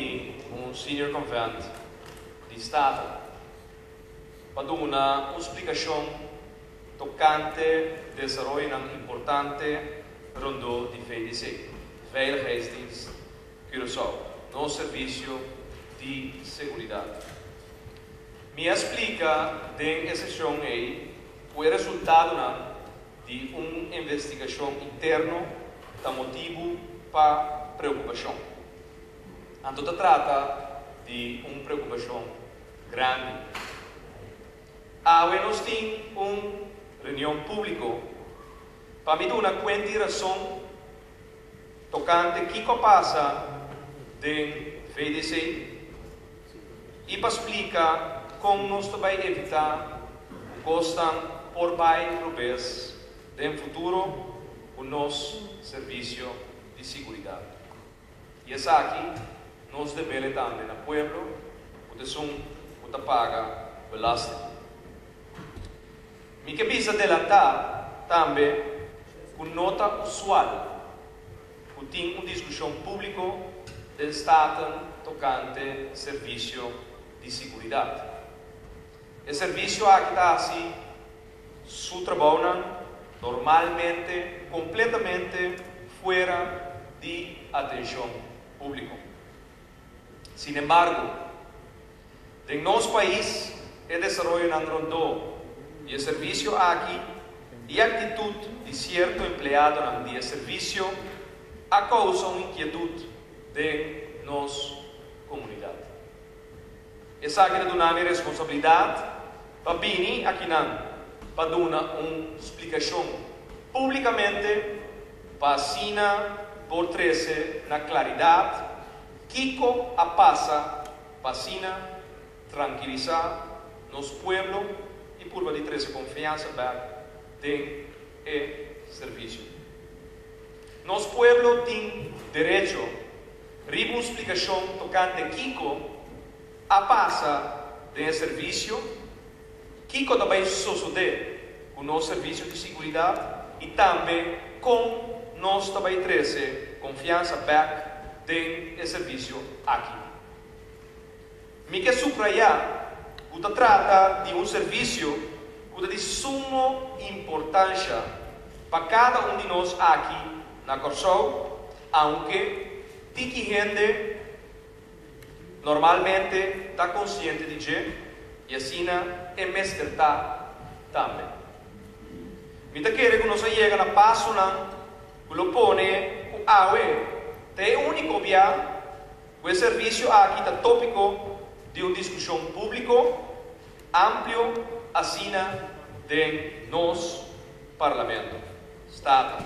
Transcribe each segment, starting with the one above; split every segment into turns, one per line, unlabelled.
reuní un senior convent di Staten pa duna un splikashon tokante desaroyonan importante rondó di VDC, Veiligheidsdienst Curaçao, nos servisio di seguridat. Mi a splika den e seshon ei ku e resultadonan di un investigashon interno ta motibu pa preokupashon. Anto ta trata di un preokupashon grandi. Awe nos tin un reunion públiko pa mi duna kuenta i rason tokante kiko a pasa den VDC i pa splika kon nos ta bai evitá ku kosnan por bai robes den futuro ku nos servisio di siguridat. I esaki nos debele tambe na pueblo ku ta esun ku ta paga belasting. Mi ke bisa delantá tambe ku no ta usual ku tin un diskushon públiko den Staten tokante servisio di siguridat. E servisio aki ta hasi su trabounan normalmente kompletamente fuera di atenshon públiko. Sinembargo, den nos pais e desaroyonan rondó di e servisio aki i aktitut di sierto empleadonan di e servisio a kousa un inkietut den nos komunidat. Esaki ta duna mi responsabilidat pa bini akinan pa duna un splikashon públikamente pa asina por trese na klaridat kiko a pasa pa asina trankilisá nos pueblo i purba di trese konfiansa bèk den e servisio. Nos pueblo tin derecho riba un splikashon tokante kiko a pasa den e servisio, kiko ta bai sosodé ku nos servisio di siguridat i tambe kon nos ta bai trese konfiansa bèk den e servisio aki. Mi ke subrayá ku ta trata di un servisio ku ta di sumo importansha pa kada un di nos aki na Kòrsou, aunke tiki hende normalmente ta konsiente di dje i asina e mester ta tambe. Mi ta kere ku nos a yega na pasonan ku lo pone ku awe ta e úniko bia ku e servisio aki ta tópiko di un diskushon públiko amplio asina den nos Parlamento, Staten.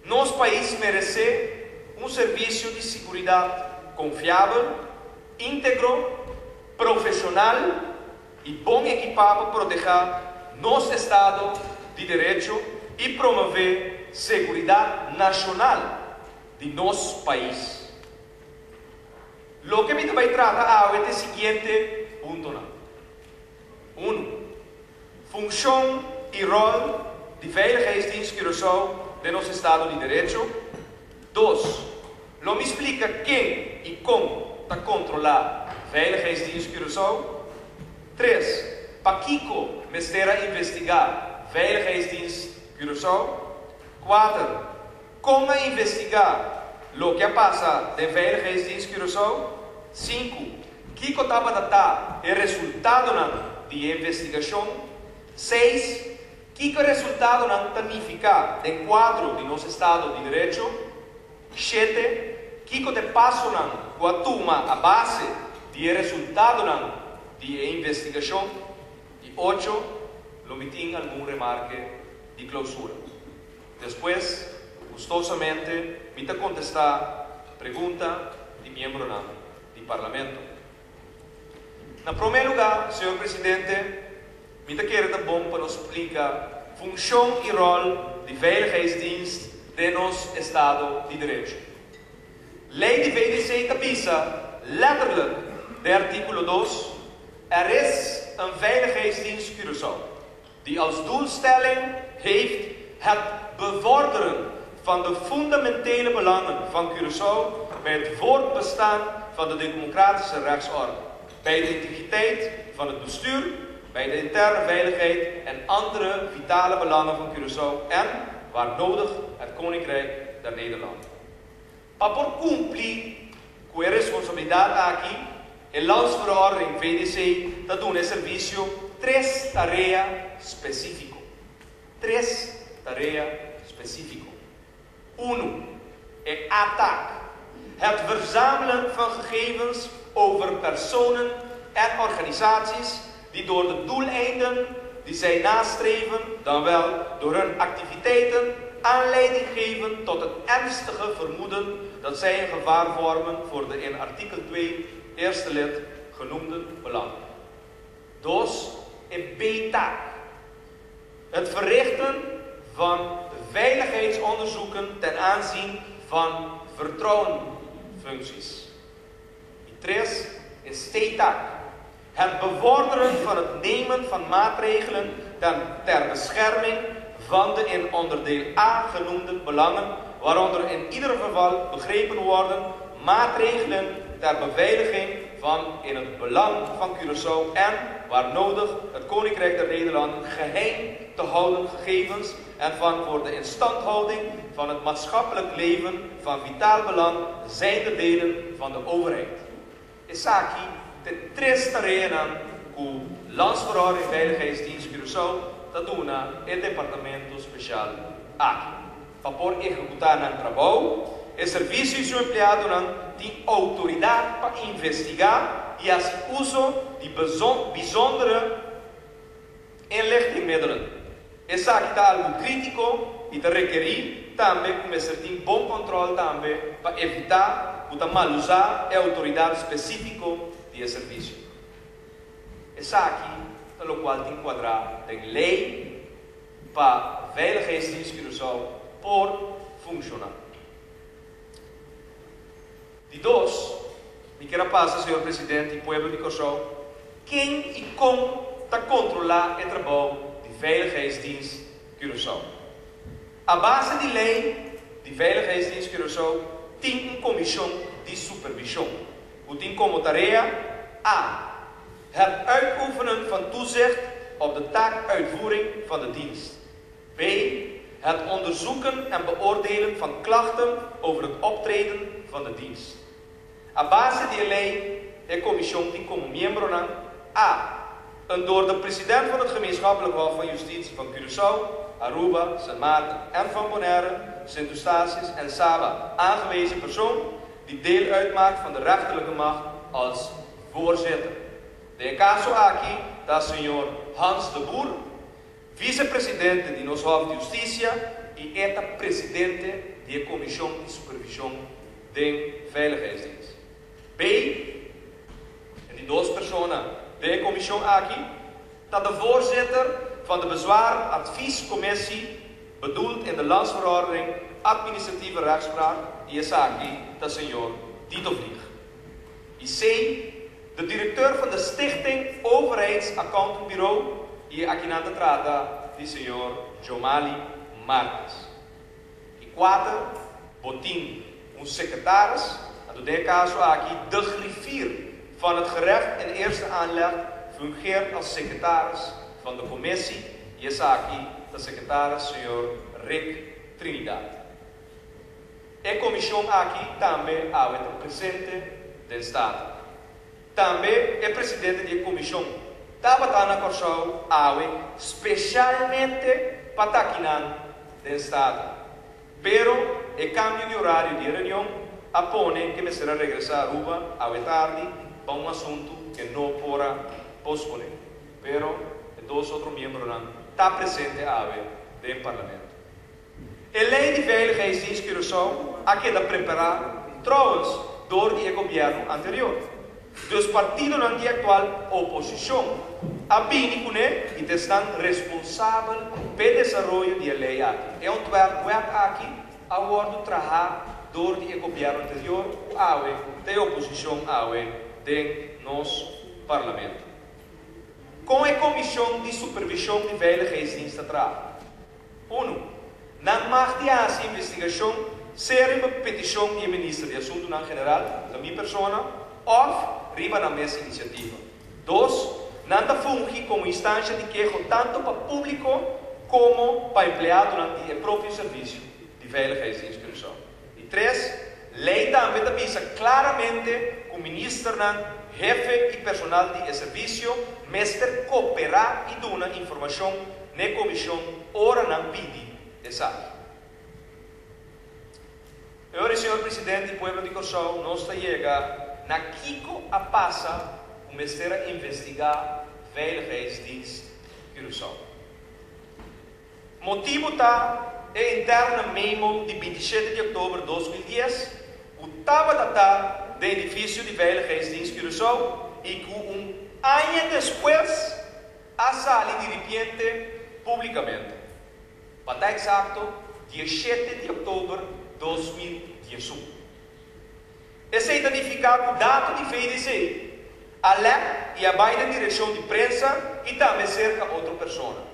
Nos pais meresé un servisio di siguridat konfiabel, íntegro, profeshonal i bon ekipá pa protehá nos estado di derecho i promové seguridat nashonal di nos pais. Loke mi ta bai trata awe ta e siguiente puntonan. Unu, Funshon i ròl di Veiligheidsdienst Curaçao den nos estado di derecho. Dos, Lo mi splika ken i kon ta kontrolá Veiligheidsdienst Curaçao. Tres, Pakiko mester a investigá Veiligheidsdienst Curaçao. Kuater, Kon a investigá loke a pasa den Veiligheidsdienst Curaçao? Sinku, Kiko tabata ta e resultadonan di e investigashon? Seis, Kiko e resultadonan ta nifiká den kuadro di nos estado di derecho? Shete, Kiko ta e pasonan ku a tuma a base di e resultadonan di e investigashon? I ocho, Lo mi tin algun remarke di klousura. Despues, gustosamente mi ta kontestá pregunta di miembronan di Parlamento. Na promé lugá, señor Presidente, mi ta kere ta bon pa nos splika funshon i ròl di Veiligheidsdienst den nos estado di derecho. Lei di VDC ta bisa letterlijk den artíkulo dos, Er is een Veiligheidsdienst Curaçao. Die als doelstelling heeft het bevorderen van de fundamentele belangen van Curaçao. bij het voortbestaan van de democratische rechtsorde, bij de integriteit van het bestuur, bij de interne veiligheid en andere vitale belangen van Curaçao en, waar nodig, het Koninkrijk der Nederlanden. Pa por kumpli ku e responsabilidat aki, e Landsverordening VDC ta duna e servisio tres tarea spesífiko. Tres tarea spesífiko. Unu, e A-taak, Het verzamelen van gegevens over personen en organisaties die door de doeleinden die zij nastreven, dan wel door hun activiteiten, aanleiding geven tot het ernstige vermoeden dat zij een gevaar vormen voor de in artikel 2, eerste lid, genoemde belangen. Dos, e B-taak. Het verrichten van veiligheidsonderzoeken ten aanzien van vertrouwenfuncties. Di tres, e C-taak. Het bevorderen van het nemen van maatregelen ter bescherming van de in onderdeel A genoemde belangen, waaronder in ieder geval begrepen worden maatregelen ter beveiliging van in het belang van Curaçao en, waar nodig, het Koninkrijk der Nederlanden geheim te houden gegevens en van voor de instandhouding van het maatschappelijk leven van vitaal belang zijnde delen van de overheid. Esaki ta e tres tareanan ku Landsverordening Veiligheidsdienst Curaçao ta duna e departamento spesial aki. Pa por ehekutá nan trabou, e servisio i su empleadonan tin outoridat pa investigá i hasi uso di bijzondere inlichtingmiddelen. Esaki ta algu krítiko i ta rekerí tambe ku mester tin bon kòntròl tambe pa evitá ku ta malusá e outoridat spesífiko di e servisio. Esaki ta lokual tin kuadrá den lei pa Veiligheidsdienst Curaçao por funshoná. Di dos, mi kier a pasa, señor Presidente i pueblo di Kòrsou, ken i kon ta kontrolá e trabou di Veiligheidsdienst Curaçao. A base di lei di Veiligheidsdienst Curaçao tin un komishon di supervishon ku tin komo tarea, a. Het uitoefenen van toezicht op de taakuitvoering van de dienst. B. Het onderzoeken en beoordelen van klachten over het optreden van de dienst. A base di e lei, e komishon tin komo miembronan, a. Een door de president van het Gemeenschappelijk Hof van Justitie van Curaçao, Aruba, Sint Maarten en van Bonaire, Sint Eustatius en Saba aangewezen persoon die deel uitmaakt van de rechterlijke macht als voorzitter. Den e kaso aki ta señor Hans de Boer, vicepresidente di nos Hof di Hustisia i e ta presidente di e Komishon di Supervishon den Veiligheidsdienst. B. E di dos persona den e komishon aki ta de voorzitter van de Bezwaar Adviescommissie bedoeld in de Landsverordening Administratieve Rechtspraak i esaki ta señor Dito Vlieg. I C. De directeur van de Stichting Overheidsaccountanbureau i akinan ta trata di señor Jomali Martes. I kuater, bo tin un secretaris, anto den e caso aki de griffier van het gerecht in eerste aanleg fungeert als secretaris van de commissie i esaki ta secretaris señor Rick Trinidad. E komishon aki tambe awe ta presente den Staten. Tambe e presidente di e komishon tabata na Kòrsou awe speshalmente pa ta akinan den Staten. Pero e kambio di orario di e reunion a pone ke mester a regresá Aruba awe tardi pa un asuntu ke no por a posponé. Pero e dos otro miembronan ta presente awe den Parlamento. E Lei di Veiligheidsdienst Curaçao a keda prepará trouwens dor di e gobièrnu anterior. Dus partidonan di aktual oposishon a bini kuné i ta esnan responsabel p'e desaroyo di e lei aki. E ontwerpwet aki a wòrdu trahá dor di e gobièrnu anterior ku awe ta e oposishon awe den nos parlamento. Kon e Komishon di Supervishon di Veiligheidsdienst ta traha? Unu, Nan mag di hasi investigashon sea riba petishon di e Minister di Asuntunan General, ta mi persona, òf riba nan mes inisiativa. Dos, nan ta fungi komo instansha di keho tantu pa públiko komo pa empleadonan di e propio servisio di Veiligheidsdienst Curaçao. I tres, lei tambe ta bisa klaramente ku ministernan, hefe i personal di e servisio mester koperá i duna informashon n'e komishon ora nan pidi esaki. E ora, señor Presidente i pueblo di Kòrsou, nos ta yega na kiko a pasa ku mester a investigá Veiligheidsdienst Curaçao. Motibu ta e interne memo di 27 di òktober 2010 ku tabata ta den edifisio di Veiligheidsdienst Curaçao i ku un aña despues a sali diripiente públikamente. Pa ta eksakto, 17 di òktober 2011. Esei ta nifiká ku dato di VDC a lèk i a bai den direkshon di prensa i tambe serka otro persona.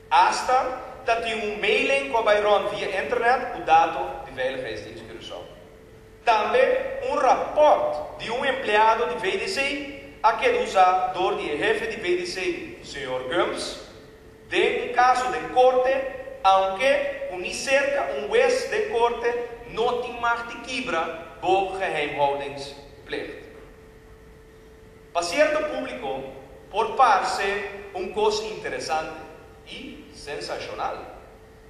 Asta ta tin un mailing ku a bai rònt via internet ku dato di Veiligheidsdienst Curaçao. Tambe un rapòrt di un empleado di VDC a keda usá dor di e hefe di VDC, señor Gumbs, den un kaso den korte, aunke ku ni serka un wes den korte no tin mag di kibra bo geheimhoudingsplicht. Pa sierto públiko por parse un kos interesante i sensashonal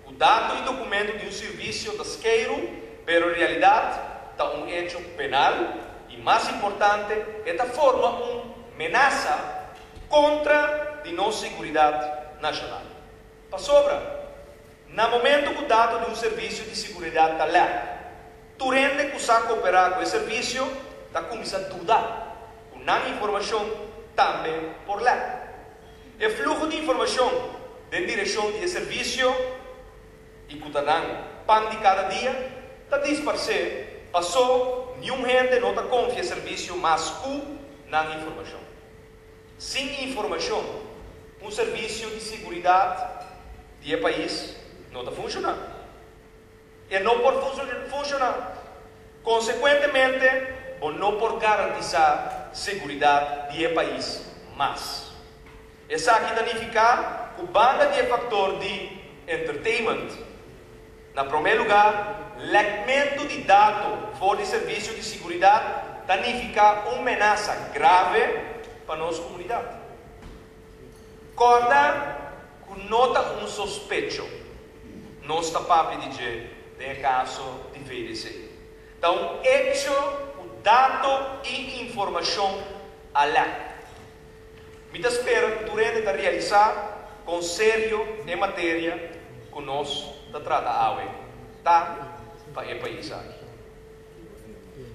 ku dato i dokumento di un servisio ta skeiru, pero en realidat ta un echo penal i mas importante e ta forma un menasa kontra di nos seguridat nashonal. Pasobra, na momento ku dato di un servisio di seguridat ta lèk, tur hende ku sa koperá ku e servisio ta kuminsá duda ku nan informashon tambe por lèk. E fluho di informashon den direkshon di e servisio i ku ta nan pan di kada dia ta disparsé pasó niun hende no ta konfia e servisio mas ku nan informashon. Sin informashon, un servisio di seguridat di e pais no ta funshoná. E no por funshoná. Konsekuentemente, bo no por garantisá seguridat di e pais mas. Esaki ta nifiká ku banda di e faktor di entertainment, na promé lugá, lèkmentu di dato for di servisio di seguridat ta nifiká un menasa grave pa nos komunidat. Kòrda ku no ta un sospecho nos ta papia di dje den e kaso di VDC. Ta un echo ku dato i informashon a lèk. Mi ta spera ku tur hende ta realisá kon serio e materia ku nos ta trata awe ta pa e pais aki.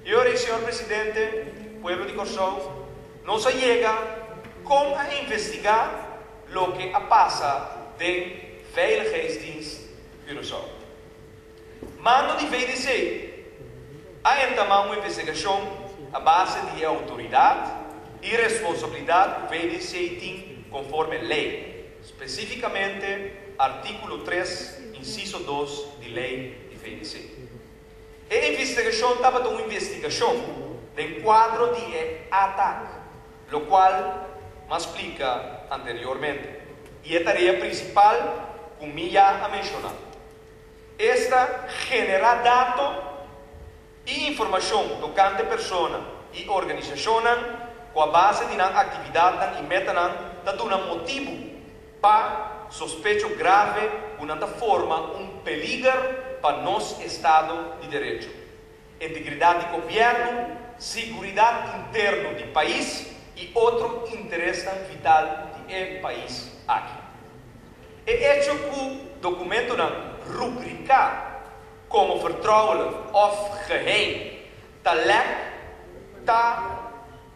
I ora ei, señor Presidente, pueblo di Kòrsou, nos a yega kon a investigá loke a pasa den Veiligheidsdienst Curaçao. Mando di VDC a entamá un investigashon a base di e outoridat i responsabilidat ku VDC tin konforme lei, spesífikamente artíkulo 3, insiso 2 di lei di VDC. E investigashon tabata un investigashon den kuadro di e atak, lokual m'a splika anteriormente, i e tarea prinsipal ku mi ya a menshoná, esta generá dato i informashon tokante persona i organisashonnan ku a base di nan aktividatnan i metanan ta duna motibu pa sospecho grave ku nan ta forma un peliger pa nos estado di derecho, integridat di gobièrnu, siguridat interno di pais i otro interesnan vital di e pais aki. E echo ku dokumentonan rubriká komo vertrouwelijk òf geheim ta lèk ta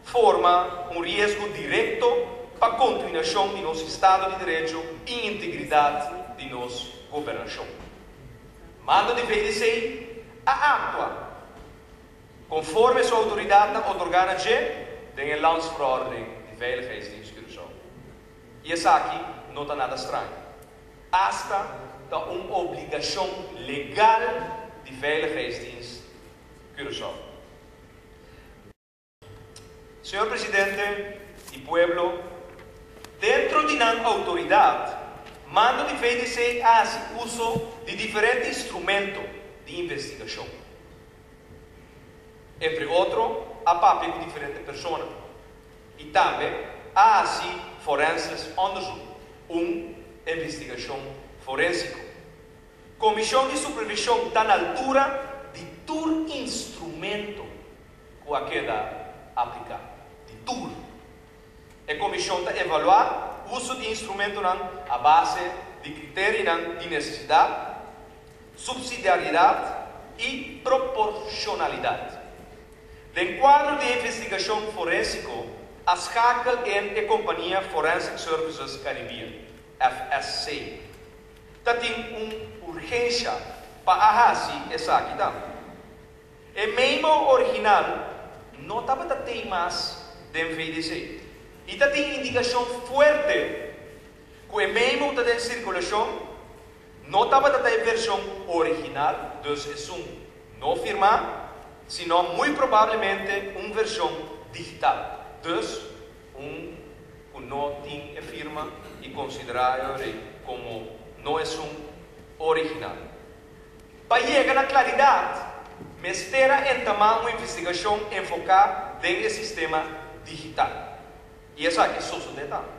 forma un riesgo direkto pa kontinuashon di nos estado di derecho i integridat di nos gobernashon. Mando di VDC a aktua konforme su outoridatnan otorgá na dje den e Landsverordening di Veiligheidsdienst Curaçao. I esaki no ta nada straño. Asta ta un obligashon legal. di Veiligheidsdienst Curaçao. Señor Presidente i pueblo, dentro di nan outoridat, mando di VDC a hasi uso di diferente instrumento di investigashon. Entre otro, a papia ku diferente persona i tambe a hasi forensisch onderzoek, un investigashon forensiko. Komishon di Supervishon ta na altura di tur instrumento ku a keda apliká, di tur. E komishon ta evaluá uso di instrumentonan a base di kriterionan di nesesidat, supsidiariedat i proporshonalidat. Den kuadro di e investigashon forensiko a skakel en e kompania Forensic Services Caribbean, FSC. Ta tin un urgensha pa a hasi esaki tambe. E memo original no tabata tei mas den VDC i ta tin indikashon fuerte ku e memo ta den sirkulashon no tabata ta e vershon original, dus esun no firmá, sino muy probablemente un vershon digital, dus un ku no tin e firma i konsiderá e ora komo no esun original. Pa yega na klaridat, mester a entamá un investigashon enfoká den e sistema digital. I esaki sosodé tambe.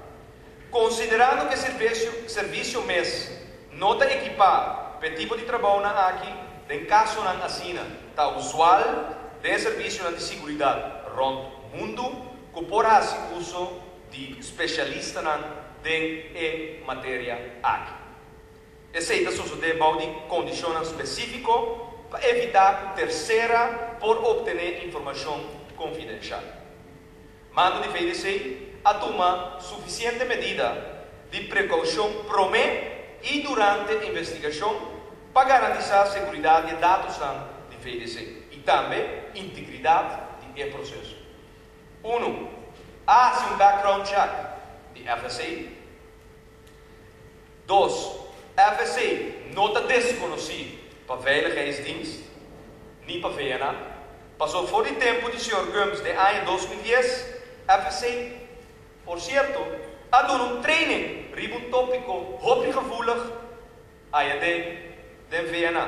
Konsiderando ku e servisio servisio mes no ta ekipá pa e tipo di trabounan aki, den kasonan asina ta usual den e servisionan di siguridat rònt mundu ku por hasi uso di spesialistanan den e materia aki. Esei ta sosodé bou di kondishonnan spesífiko pa evitá ku tersera por optené informashon konfidenshal. Mando di VDC a tuma sufisiente medida di prekoushon promé i durante investigashon pa garantisá seguridat di e datosnan di VDC i tambe integridat di e proseso. Unu, A hasi un background check di FSA. Dos, FSC no ta deskonosí pa Veiligheidsdienst ni pa VNA. Pasó for di tempu di señor Gumbs den aña 2010, FSC, por sierto, a duna un training riba un tópiko hopi gevoelig aya den den VNA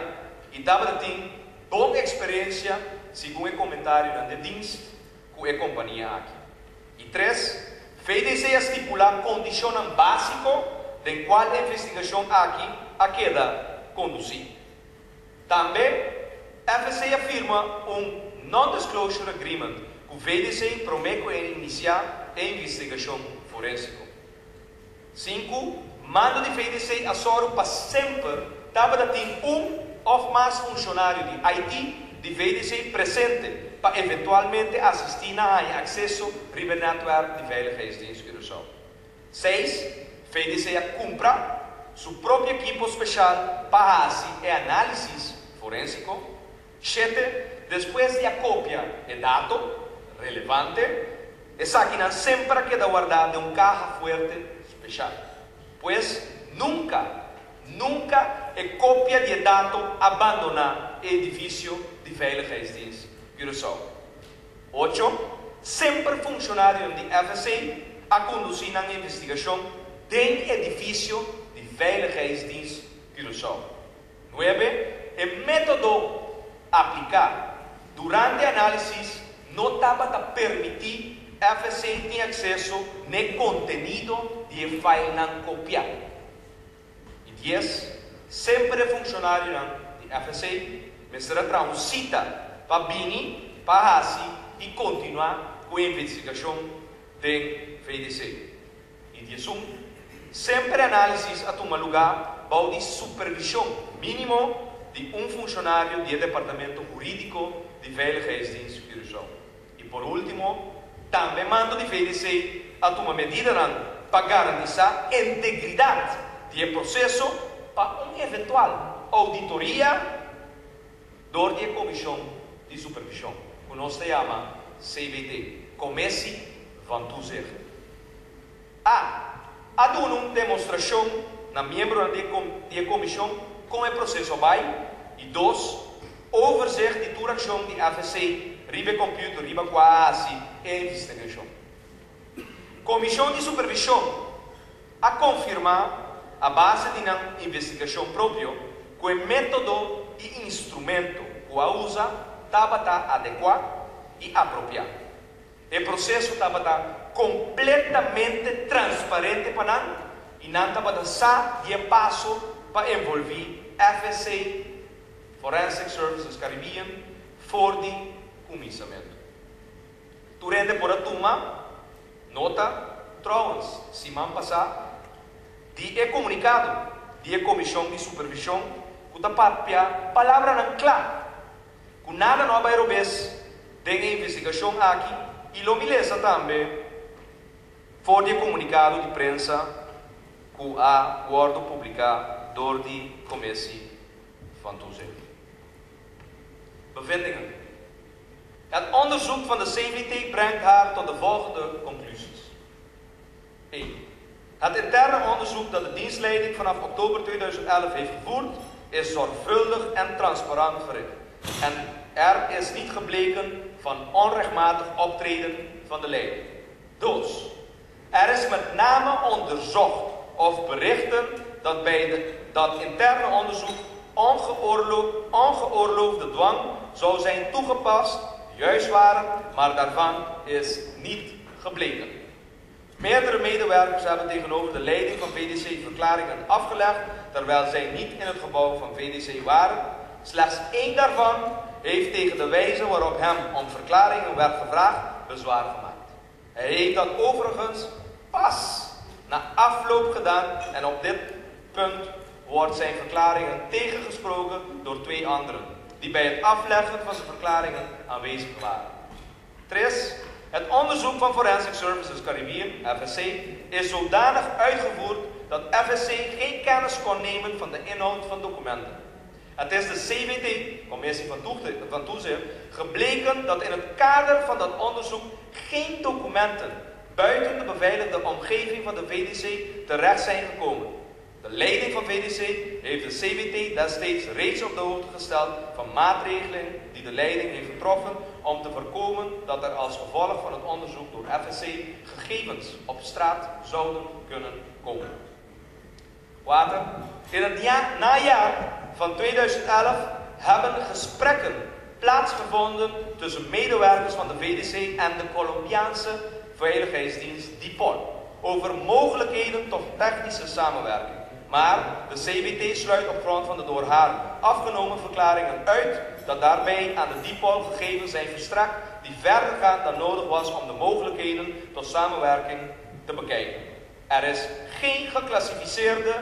i tabata tin bon eksperensia segun e komentarionan den dienst ku e kompania aki. I tres, VDC a stipulá kondishonnan básiko den kual e investigashon aki a keda kondusí. Tambe, FSC a firma un Non-Disclosure Agreement ku VDC promé ku e inisiá e investigashon forensiko. Sinku, Mando di VDC a sòru pa semper tabata tin un òf mas funshonario di IT di VDC presente pa eventualmente asistí na haña akseso riba e nètwèrk di Veiligheidsdienst Curaçao. Seis, VDC a kumpra su propio ekipo speshal pa hasi e análisis forensiko. Shete, Despues di a kopia e dato relevante, esakinan semper a keda wardá den un kaha fuerte speshal. Pues, nunka, nunka e kopia di e dato a bandoná e edifisio di Veiligheidsdienst Curaçao. Ocho, Semper funshonarionan di FSA a kondusí nan investigashon den edifisio di Veiligheidsdienst Curaçao. Nuebe, E método apliká durante análisis no tabata permití FSA tin akseso n'e kontenido di e failnan kopiá. I dies, Semper e funshonarionan di FSA mester a traha un sita pa bini pa hasi i kontinuá ku e investigashon den VDC. I 11, Semper e análisis a tuma lugá bou di supervishon mínimo di un funshonario di e departamento hurídiko di Veiligheidsdienst Curaçao. I por último, tambe mando di VDC a tuma medidanan pa garantisá integridat di e proseso pa un eventual ouditoria dor di e Komishon di Supervishon, ku nos ta yama CBT, Commissie van Toezicht. A A duna un demostrashon na miembronan di e komishon kon e proseso a bai i dos. Overzicht di tur akshon di FSC riba e kòmpiuter riba kua a hasi e investigashon. Komishon di Supervishon a konfirmá a base di nan investigashon propio ku e método i instrumento ku a usa tabata adekuá i apropiá. E proseso tabata kompletamente transparente pa nan i nan tabata sa di e paso pa envolví FSC, Forensic Services Caribbean, for di kuminsamentu. Tur hende por a tuma nota trouwens siman pasá di e komunikado di e Komishon di Supervishon ku ta papia palabranan kla ku nada no a bai robes den e investigashon aki i lo mi lesa tambe for di e komunikado di prensa ku a wòrdu publiká dor di Commissie van Toezicht. Bevindingen. Het onderzoek van de CVT brengt haar tot de volgende conclusies. 1. Het interne onderzoek dat de dienstleiding vanaf oktober 2011 heeft gevoerd, is zorgvuldig en transparant verricht. En er is niet gebleken van onrechtmatig optreden van de leiding. Dus, er is met name onderzocht of berichten dat bij de, dat interne onderzoek ongeoorloofde dwang zou zijn toegepast, juist waren, maar daarvan is niet gebleken. Meerdere medewerkers hebben tegenover de leiding van VDC verklaringen afgelegd, terwijl zij niet in het gebouw van VDC waren. Slechts één daarvan heeft tegen de wijze waarop hem om verklaringen werd gevraagd bezwaar gemaakt. Hij heeft dat overigens pas na afloop gedaan en op dit punt wordt zijn verklaringen tegengesproken door twee anderen, die bij het afleggen van zijn verklaringen aanwezig waren. 3. Het onderzoek van Forensic Services Caribbean, FSC, is zodanig uitgevoerd dat FSC geen kennis kon nemen van de inhoud van documenten. Het is de CVT, Commissie van Toezicht, gebleken dat in het kader van dat onderzoek geen documenten buiten de beveiligde omgeving van de VDC terecht zijn gekomen. De leiding van VDC heeft de CVT destijds reeds op de hoogte gesteld van maatregelen die de leiding heeft getroffen om te voorkomen dat er als gevolg van het onderzoek door FSC gegevens op straat zouden kunnen komen. Water. In het najaar van 2011 hebben gesprekken plaatsgevonden tussen medewerkers van de VDC en de Colombiaanse veiligheidsdienst DIPOL over mogelijkheden tot technische samenwerking. Maar de CVT sluit op grond van de door haar afgenomen verklaringen uit dat daarbij aan de DIPOL gegevens zijn verstrekt die verder gaan dan nodig was om de mogelijkheden tot samenwerking te bekijken. Er is geen geclassificeerde,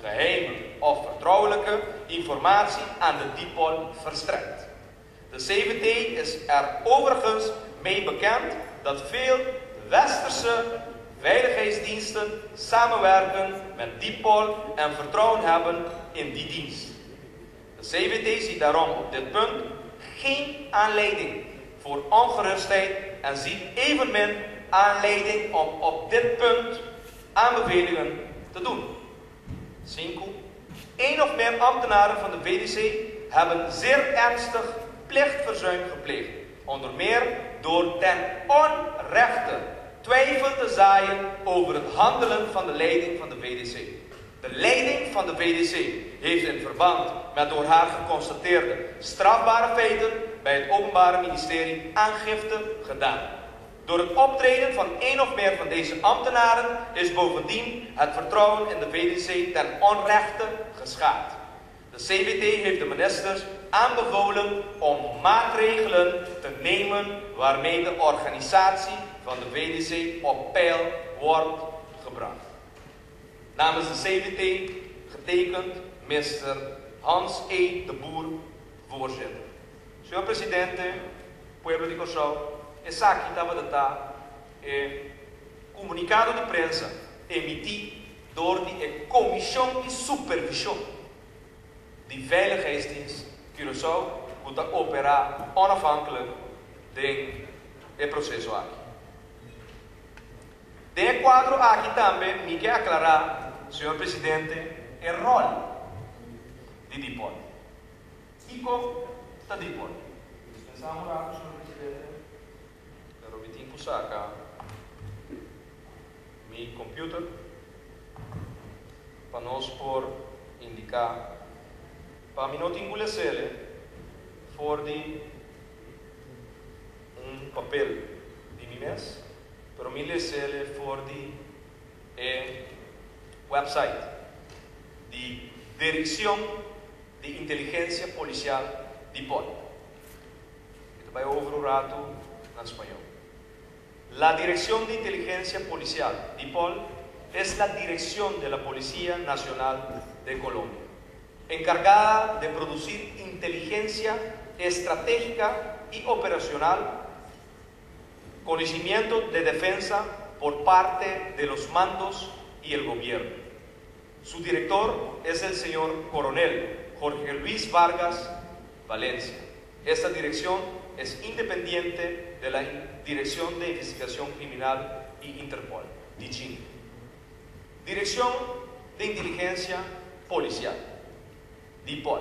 geheime of vertrouwelijke informatie aan de DIPOL verstrekt. De CVT is er overigens mee bekend dat veel westerse veiligheidsdiensten samenwerken met DIPOL en vertrouwen hebben in die dienst. De CVT ziet daarom op dit punt geen aanleiding voor ongerustheid en ziet evenmin aanleiding om op dit punt aanbevelingen te doen. 5. Eén of meer ambtenaren van de VDC hebben zeer ernstig plichtverzuim gepleegd. Onder meer door ten onrechte twijfel te zaaien over het handelen van de leiding van de VDC. De leiding van de VDC heeft in verband met door haar geconstateerde strafbare feiten bij het Openbare Ministerie aangifte gedaan. Door het optreden van één of meer van deze ambtenaren is bovendien het vertrouwen in de VDC ten onrechte geschaad. De CVT heeft de ministers aanbevolen om maatregelen te nemen waarmee de organisatie van de VDC op peil wordt gebracht. Namens de CVT getekend Mr. Hans E. de Boer, voorzitter. Señor Presidente, pueblo di Kòrsou, esaki tabata e komunikado di prensa emití dor di e Komishon di Supervishon di Veiligheidsdienst Curaçao ku ta operá onafhankelijk den e proseso aki. Den e kuadro aki tambe mi ke aklará, señor Presidente, e ròl di DIPOL. Kiko Ta Dipol. Dispensá un ratu, señor presidente, pero mi tin ku saka mi computer pa nos por indiká, pa mi no tin ku les'é for di un papel di mi mes, pero mi les'é for di e website di Direkshon di Inteligensia Polisial, Dipol. Mi ta bai over un ratu na spañó. La Dirección de Inteligencia Policial, DIPOL, es la dirección de la Policía Nacional de Colombia, encargada de producir inteligencia estratégica y operacional, conocimiento de defensa por parte de los mandos y el gobierno. Su director es el señor coronel Jorge Luis Vargas Valencia. Esta dirección es independiente de la Dirección de Investigación Criminal y Interpol, DICIN. Dirección de Inteligencia Policial, DIPOL.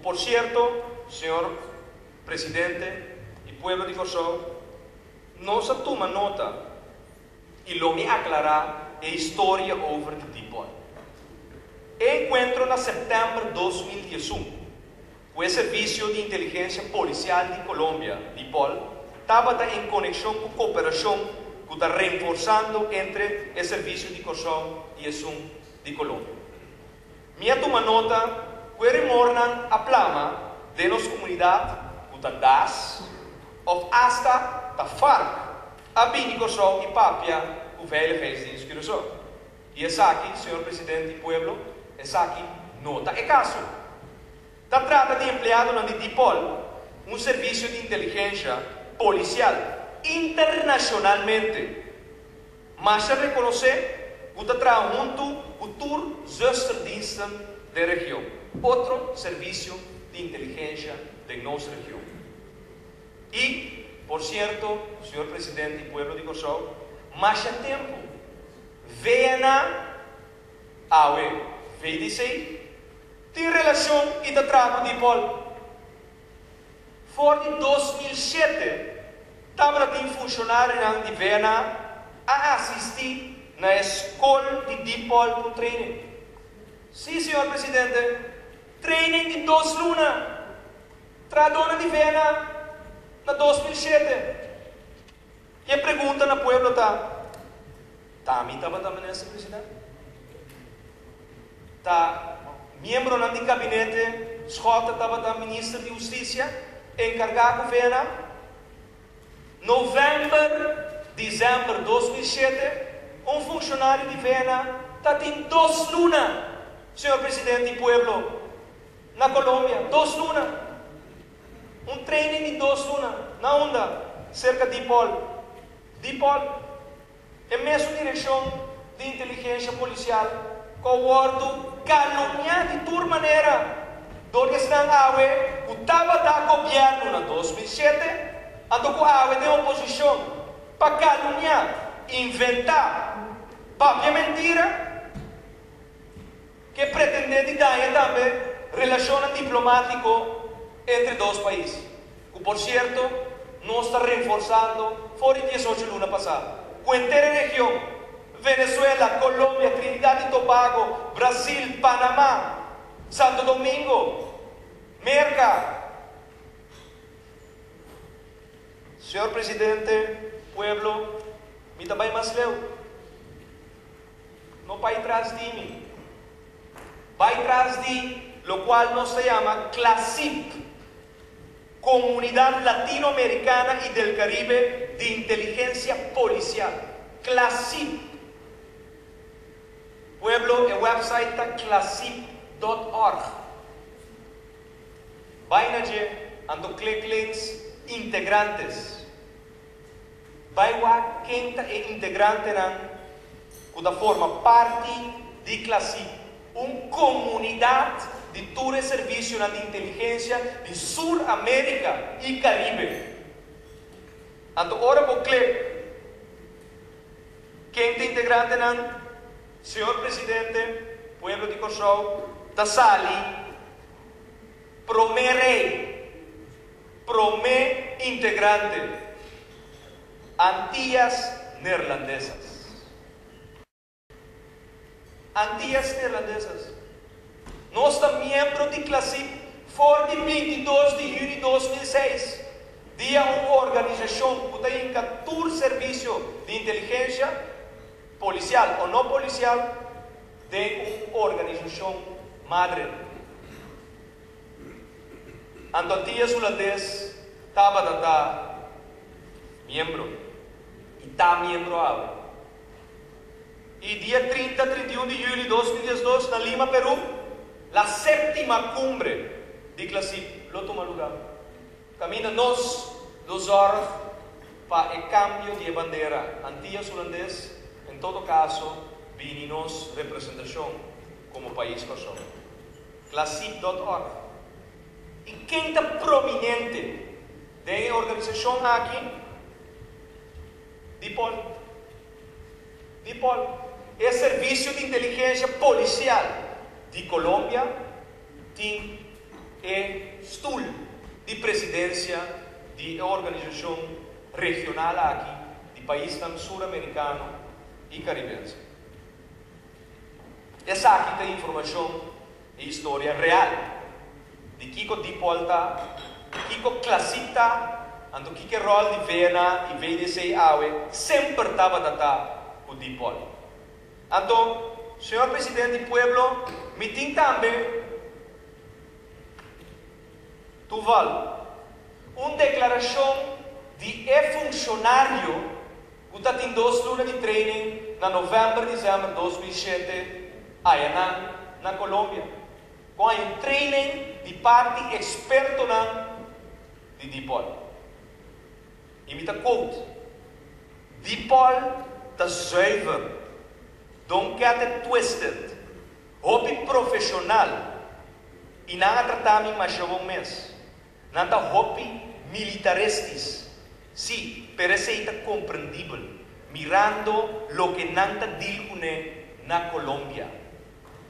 Por sierto, señor presidente i pueblo di Kòrsou, nos a tuma nota i lo mi aklará e historia over di Dipol. E enkuentro na sèptèmber 2011 ku e Servisio di Inteligensia Polisial di Colombia, Dipol, tabata en konekshon ku kooperashon ku ta reforsando entre e servisio di Kòrsou i esun di Colombia. Mi a tuma nota ku e rumornan a plama den nos komunidat ku ta DAS òf asta ta FARC a bini Kòrsou i papia ku Veiligheidsdienst Curaçao. I esaki, señor presidente i pueblo, esaki no ta e kaso. Ta trata di empleadonan di Dipol, un servisio di inteligensha polisial internashonalmente masha rekonosé ku ta traha huntu ku tur zusterdiensten den region, otro servisio di inteligensha den nos region. I, por sierto, señor presidente i pueblo di Kòrsou, masha tempu VNA, awe VDC, tin relashon i ta traha ku Dipol. For di 2007 tabata tin funshonarionan di VNA a asistí na e skol di Dipol ku training. Sí, señor presidente, training di 2 luna. Trahadónan di VNA na 2007. I e pregunta na pueblo ta: T'ami tabata minister presidente? Ta miembronan di gabinete Schotte tabata minister di hustisia enkargá ku VNA? Novèmber, desèmber 2007, un funshonario di VNA tatin 2 luna, señor presidente i pueblo, na Colombia, 2 luna. Un training di 2 luna. Na unda? Serka Dipol. Dipol, e mesun direkshon di inteligensia polisial, ku a wòrdu kalumniá di tur manera dor di esnan awe ku tabata gobièrnu na 2007, anto ku awe den oposishon pa kalumniá, inventá, papia mentira, ku pretendé di daña tambe relashon diplomátiko entre dos pais. Ku por sierto, nos ta reforsando for di 18 luna pasá. Ku henter region, Venezuela, Colombia, Trinidad i Tobago, Brasil, Panamá, Santo Domingo, Merka. Señor presidente, pueblo, mi ta bai mas leu. No bai tras di mi. Bai tras di lokual nos ta yama CLACIP, Comunidad Latinoamericana y del Caribe de Inteligencia Policial. CLACIP. Pueblo, e website ta clacip.org. Bai na dje, anto click links integrantes. Bai wak ken ta e integrantenan ku ta forma parti di CLACIP, un komunidat di tur servisionan di inteligensia di Sur Amérika i Karibe. Anto ora bo click ken ta integrantenan, señor presidente, pueblo di Kòrsou, ta sali promé rei. Promé integrante, Antillas Neerlandesas. Antillas Neerlandesas. Nos ta miembro di Klasip for di 22 di yüni 2006, dia un organisashon ku ta hinka tur servisio di inteligensha, polisial o no polisial, den un organisashon madre. Anto Antillas Hulandes tabata ta miembro i ta miembro awe. I dia 30, 31 di yüli 2012 na Lima, Perú, la séptima cumbre di Klasip lo tuma lugá. Kaminda nos lo zòrg pa e kambio di e bandera Antillas Hulandes, en todo kaso bini nos representashon komo pais Kòrsou. Klasip.org. I ken ta prominente den e organisashon aki? Dipol. Dipol. E servisio di inteligensha polisial di Colombia tin e stul di presidensia di e organisashon regional aki di paisnan suramerikano i karibense. Esaki ta informashon i historia real di kiko Dipol ta, kiko Klasip ta, anto kiko e ròl di VNA i VDC awe semper tabata ta ku Dipol. Anto, señor Presidente di pueblo, mi tin tambe toeval un deklarashon di e funshonario ku ta tin dos luna di training na novèmber, desèmber 2007 ayanan na Colombia. Ku hay un training di parti ekspertonan di Dipol. I mi ta quote, Dipol ta zuiver, don't get it twisted, hopi profeshonal i nan a trata mi masha bon mes. Nan ta hopi militaristis, sí, pero esei ta komprendibel, mirando loke nan ta deal kuné na Colombia.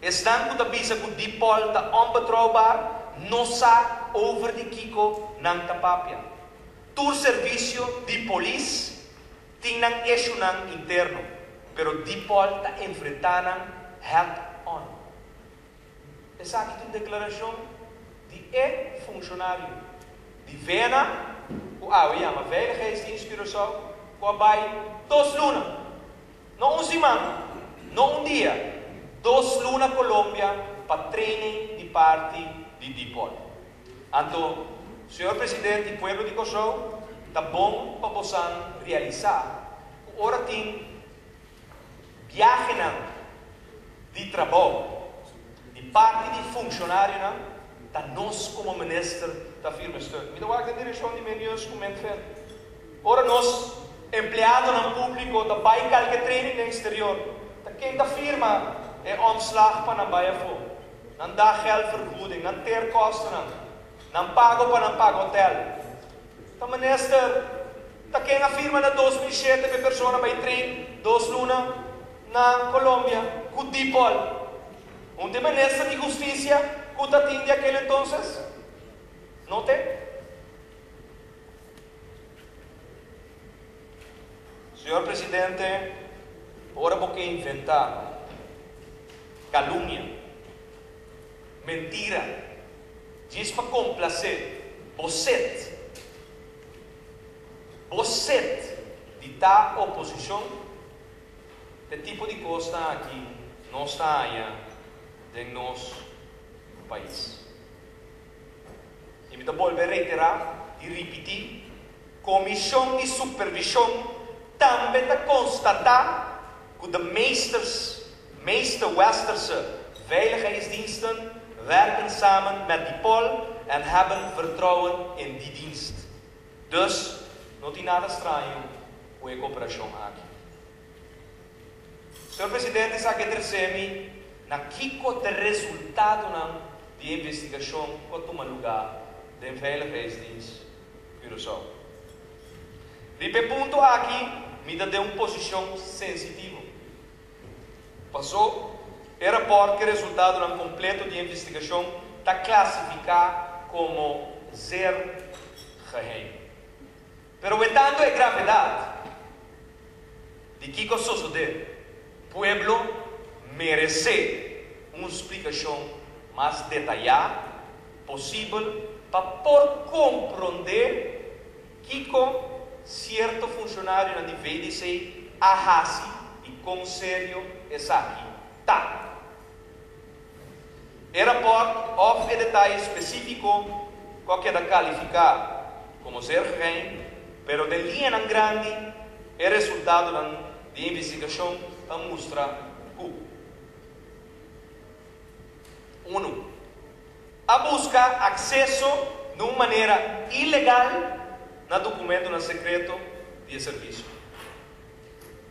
Esnan ku ta bisa ku Dipol ta onbetrouwbaar no sa over di kiko nan ta papia. Tur servisio di polis tin nan eshunan interno, pero Dipol ta enfrentá nan head on. Esaki ta un deklarashon di e funshonario di VNA, ku awe yama Veiligheidsdienst Curaçao, ku a bai dos luna, no un siman, no un dia, dos luna Colombia pa training di parti di Dipol. Anto, señor Presidente i pueblo di Kòrsou, ta bon pa bosan realisá ku ora tin Biahenan di trabou di parti di funshonarionan ta nos komo minister ta firma e stuk. Mi ta wak den direkshon di Menius ku Mentfen. Ora nos empleadonan públiko ta bai kalke training den eksterior, ta ken ta firma e òmslag pa nan bai afó? Nan daggeldvergoeding, nan terkostennan, nan pago pa nan paga hotèl. Ta minister ta ken a firma na 2007 pa e persona bai train 2 luna na Colombia ku Dipol. Un te minister di hustisia ku ta tin di aquel entonces? No te? Señor Presidente, ora bo ke inventá kalumnia, mentira, djis pa komplasé bo set, bo set di ta oposishon, e tipo di kosnan aki nos ta haña den nos pais. I mi ta bolbe reiterá i ripití, Komishon di Supervishon tambe ta konstatá ku de meesters, meeste westerse veiligheidsdiensten werken samen met Dipol en hebben vertrouwen in die dienst. Dus, no tin nada straño ku e kooperashon aki. Señor Presidente, esaki a trese mi na kiko ta resultadonan di e investigashon ku a tuma lugá den Veiligheidsdienst Curaçao. Riba e punto aki mi ta den un posishon sensitivo. Pasó e rapòrt ku e resultadonan kompleto di e investigashon ta klasifiká komo zeer geheim. Pero wetando e gravedat di kiko a sosodé, pueblo meresé un splikashon mas detayá posibel pa por komprondé kiko sierto funshonarionan di VDC a hasi i kon serio esaki ta. E rapòrt òf e detaye spesífiko ku a keda kalifiká komo zeer geheim, pero den liñanan grandi e resultadonan di e investigashon ta mustra ku, Unu, a buska akseso na un manera ilegal na dokumentonan sekreto di e servisio.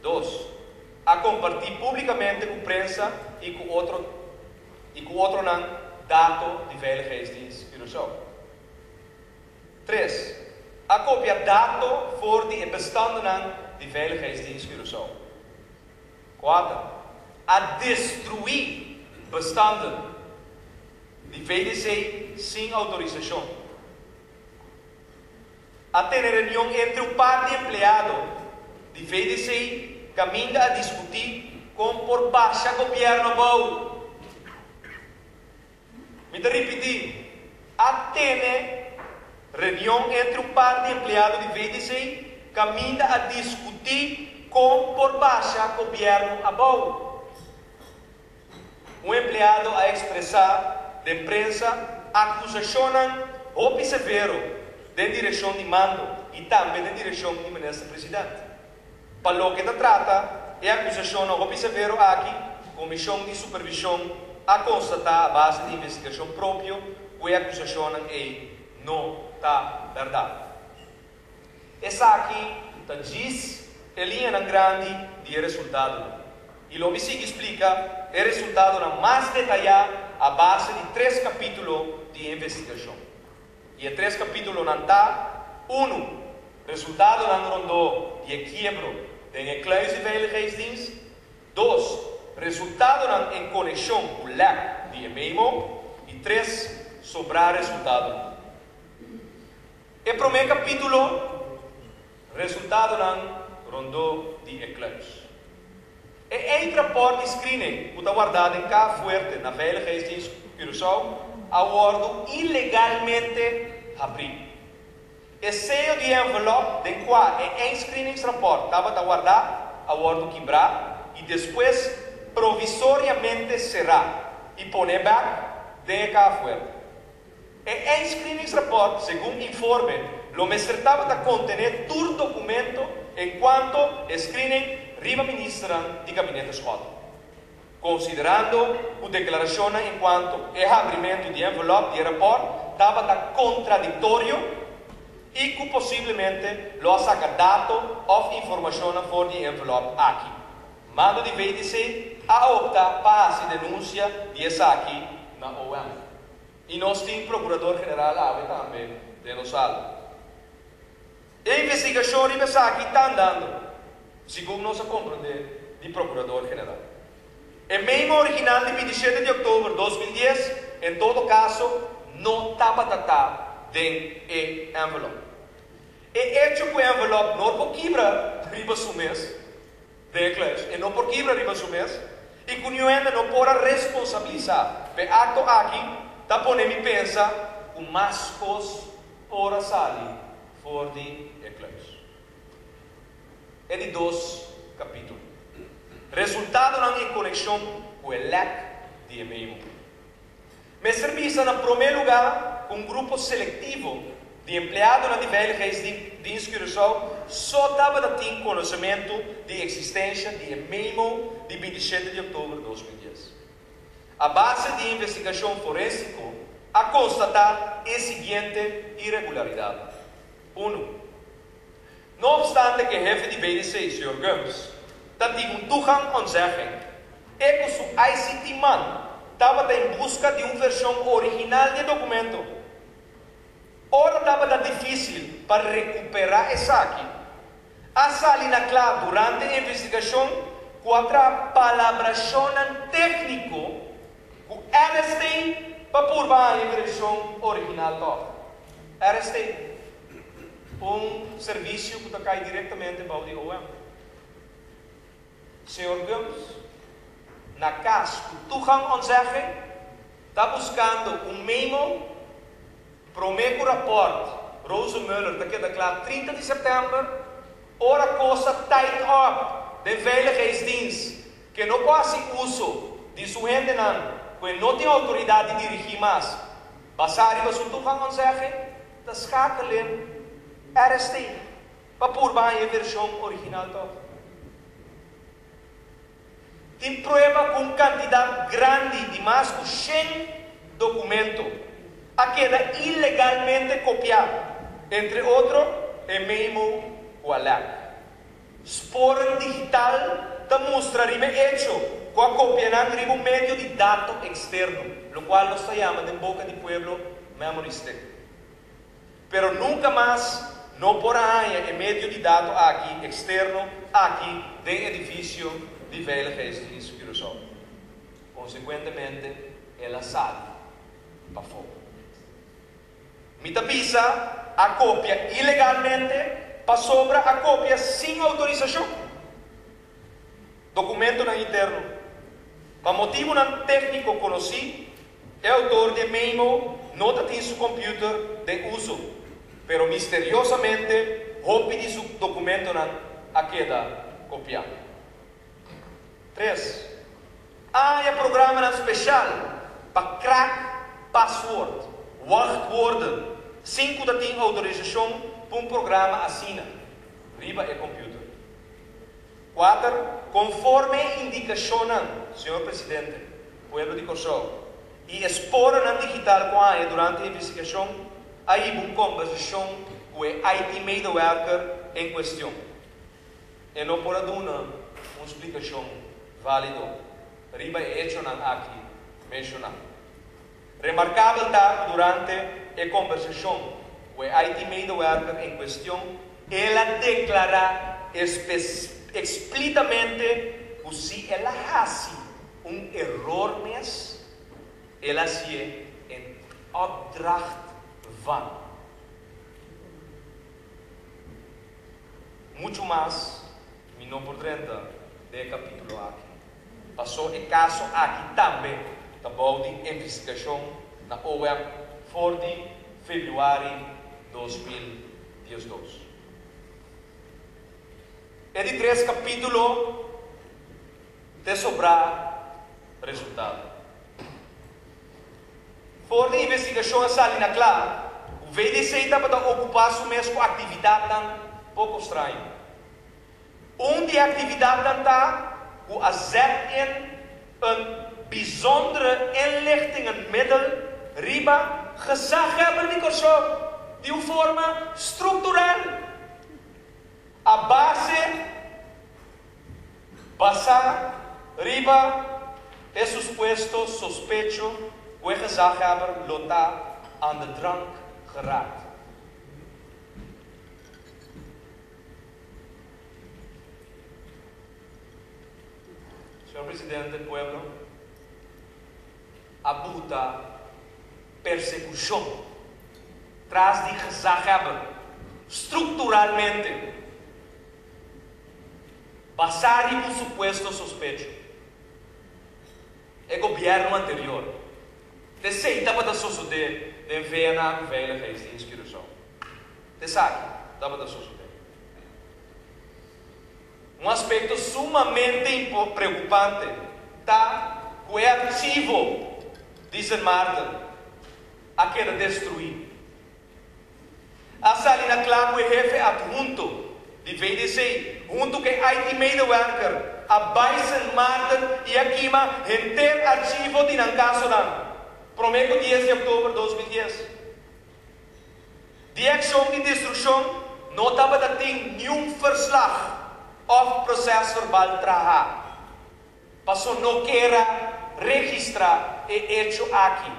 Dos, a kompartí públikamente ku prensa i ku otro i ku otronan dato di Veiligheidsdienst Curaçao. Tres, a kopia dato for di e bestandennan di Veiligheidsdienst Curaçao. Kuater, a destruí bestanden di VDC sin outorisashon. A tene reunion entre un par di empleado di VDC kaminda a diskutí kon por basha gobièrnu abou. Mi ta ripití, a tene reunion entre un par di empleado di VDC kaminda a diskutí kon por basha gobièrnu abou. Un empleado a ekspresá den prensa akusashonnan hopi severo den direkshon di mando i tambe den direkshon di minister president. Pa loke ta trata e akusashonnan hopi severo aki, Komishon di Supervishon a konstatá a base di investigashon propio ku e akusashonnan ei no ta bèrdat. Esaki ta djis e liñanan grandi di e resultadonan. I lo mi sigui splika e resultadonan mas detayá a base di tres kapítulo di e investigashon. I e tres kapítulonan ta, Unu, resultadonan rondó di e kiebro den e kluis di Veiligheidsdienst. Dos, resultadonan en konekshon ku lèk di e memo. I tres, sobrá resultadonan. E promé kapítulo, Resultadonan rondó di e kluis. E eindrapport di screening ku ta wardá den Kaha Fuerte na Veiligheidsdienst Curaçao a wòrdu ilegalmente habrí. E seyo di e envelòp den kua e eindscreeningsrapport tabata wardá a wòrdu kibrá i despues provisoriamente será i poné bèk den e Kaha Fuerte. E eindscreeningsrapport, segun informe, lo mester tabata kontené tur dokumento enkuanto e screening riba ministernan di Gabinete Schotten. Konsiderando ku deklarashonnan enkuanto e habrimentu di envelòp di e rapòrt tabata kontradiktorio i ku posiblemente lo a saka dato òf informashonnan for di e envelòp aki, mando di VDC a opta pa hasi denunsia di esaki na OM. I nos tin Procurador General awe tambe den nos sala. E investigacion riba esaki ta andando, segun nos a comprende di Procurador General. E memo original di 27 di october 2010 en todo caso no tabata ta den e envelop. E hecho cu e envelop no por kibra riba su mes, Den e kluis, e no por kibra riba su mes i ku niun hende no por a responsabilisá p'e akto aki, ta pone mi pensa ku mas kos por a sali for di e kluis. E di dos kapítulo. Resultadonan en konekshon ku e lèk di e memo. Mester bisa na promé lugá ku un grupo selektivo di empleadonan di Veiligheidsdienst Curaçao so tabata tin konosementu di eksistensha di e memo di 27 di òktober 2010. A base di investigashon forensiko a konstatá e siguiente iregularidatnan, Unu. No obstante ku e hefe di VDC, señor Gumbs, ta tin un toegang ontzegging, e ku su ICT man tabata en buska di un vershon original di e dokumento. Ora tabata difísil pa rekuperá esaki, a sali na kla durante e investigashon ku a traha palabrashonnan tékniko ku RST pa purba haña e vershon original tòg. RST. Un servisio ku ta kai direktamente bou di OM. Señor Gumbs, na kas ku toegangontzegging, ta buskando un memo promé ku rapòrt Rosenmöller ta keda kla 30 di sèptèmber, ora kos a tight up den Veiligheidsdienst ke no por hasi uso di su hendenan ku e no tin outoridat di dirigí mas basá riba su toegangontzegging, ta skakelen RST. Pa purba haña e vershon original tòg. Tin prueba ku un kantidat grandi di mas ku shen dokumento a keda ilegalmente kopiá, entre otro e memo ku a lèk. Sporen digital ta mustra riba e echo ku a kopia nan riba un medio di dato eksterno, lokual nos ta yama den boka di pueblo memory stick. Pero nunka mas no por a haña e medio di dato aki eksterno aki den edifisio di Veiligheidsdienst Curaçao. Konsekuentemente el a sali pafó. Mi ta bisa a kopia ilegalmente pasobra a kopia sin outorisashon. Dokumentonan interno. Pa motibunan tékniko konosí, e outor di e memo no ta tin su kòmpiuter den uso, pero misteriosamente hopi di su dokumentonan a keda kopiá. Tres, A haña programanan speshal pa krak paswoord, wachtwoorden, sin ku ta tin outorisashon pa un programa asina riba e kòmpiuter. Kuater, Konforme e indikashonnan, señor Presidente, pueblo di Kòrsou, i e sporonan digital ku a haña durante e investigashon, a hiba un kombersashon ku e IT-medewerker en kuestion. E no por a duna un splikashon válido riba e echonan aki menshoná. Remarkabel ta ku durante e kombersashon ku e IT-medewerker en kuestion, el a deklará eksplitamente ku si el a hasi un eror mes, el a hasié en opdracht van. Muchu mas mi no por drenta den e kapítulo aki. Pasó e kaso aki tambe ta bou di investigashon na OM for di febrüari 2012. E di tres kapítulo te sobrá resultado. For di investigashon a sali na kla ku VDC tabata okupá su mes ku aktividatnan poko straño. Un di e aktividatnan ta ku a zet in een bijzondere inlichtingenmiddel riba gezaghebber di Kòrsou di un forma struktural a base basá riba e suspuesto sospecho ku e gezaghebber lo ta aan de drank geraakt. Señor Presidente, pueblo a buta persecucion tras di gezaghebber structuralmente basa riba un supuesto sospecho. E gobierno anterior t'esey tabata sosode den VNA cu Veiligheidsdienst Curaçao. Esaki tabata sosodé. Un aspekto sumamente preokupante ta ku e archivo di Sint Maarten a keda destruí. A sali na kla ku e hefe adhunto di VDC huntu ku e IT-medewerker a bai Sint Maarten i a kima henter archivo di nan kasonan promé ku dies di òktober 2010. Di e akshon di destrukshon no tabata tin niun verslag òf prosèsverbal trahá, paso no ker a registrá e echo aki.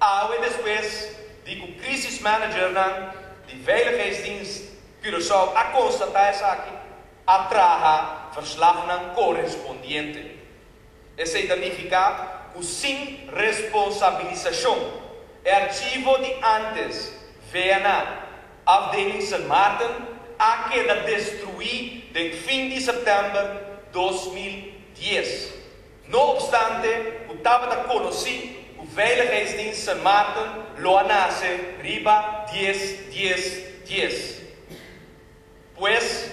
Awe despues di ku krisismanagernan di Veiligheidsdienst Curaçao a konstatá esaki, a traha verslagnan korespondiente. Esei ta nifiká ku sin responsabilisashon, e archivo di ántes, VNA, Afdeling Sint Maarten a keda destruí den fin di sèptèmber 2010. No opstante ku tabata konosí ku Veiligheidsdienst Sint Maarten lo a nase riba dies dies dies. Pues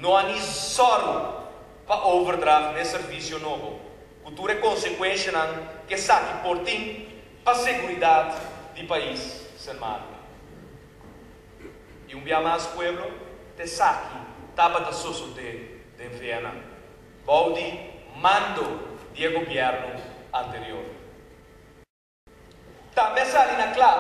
no a ni sòru pa overdracht n'e servisio nobo, ku tur e konsekuenshanan ku esaki por tin pa seguridat di pais Sint Maarten. I un bia mas pueblo, t'esaki tabata sosodé den VNA. Bou di mando di e gobièrnu anterior. Tambe a sali na kla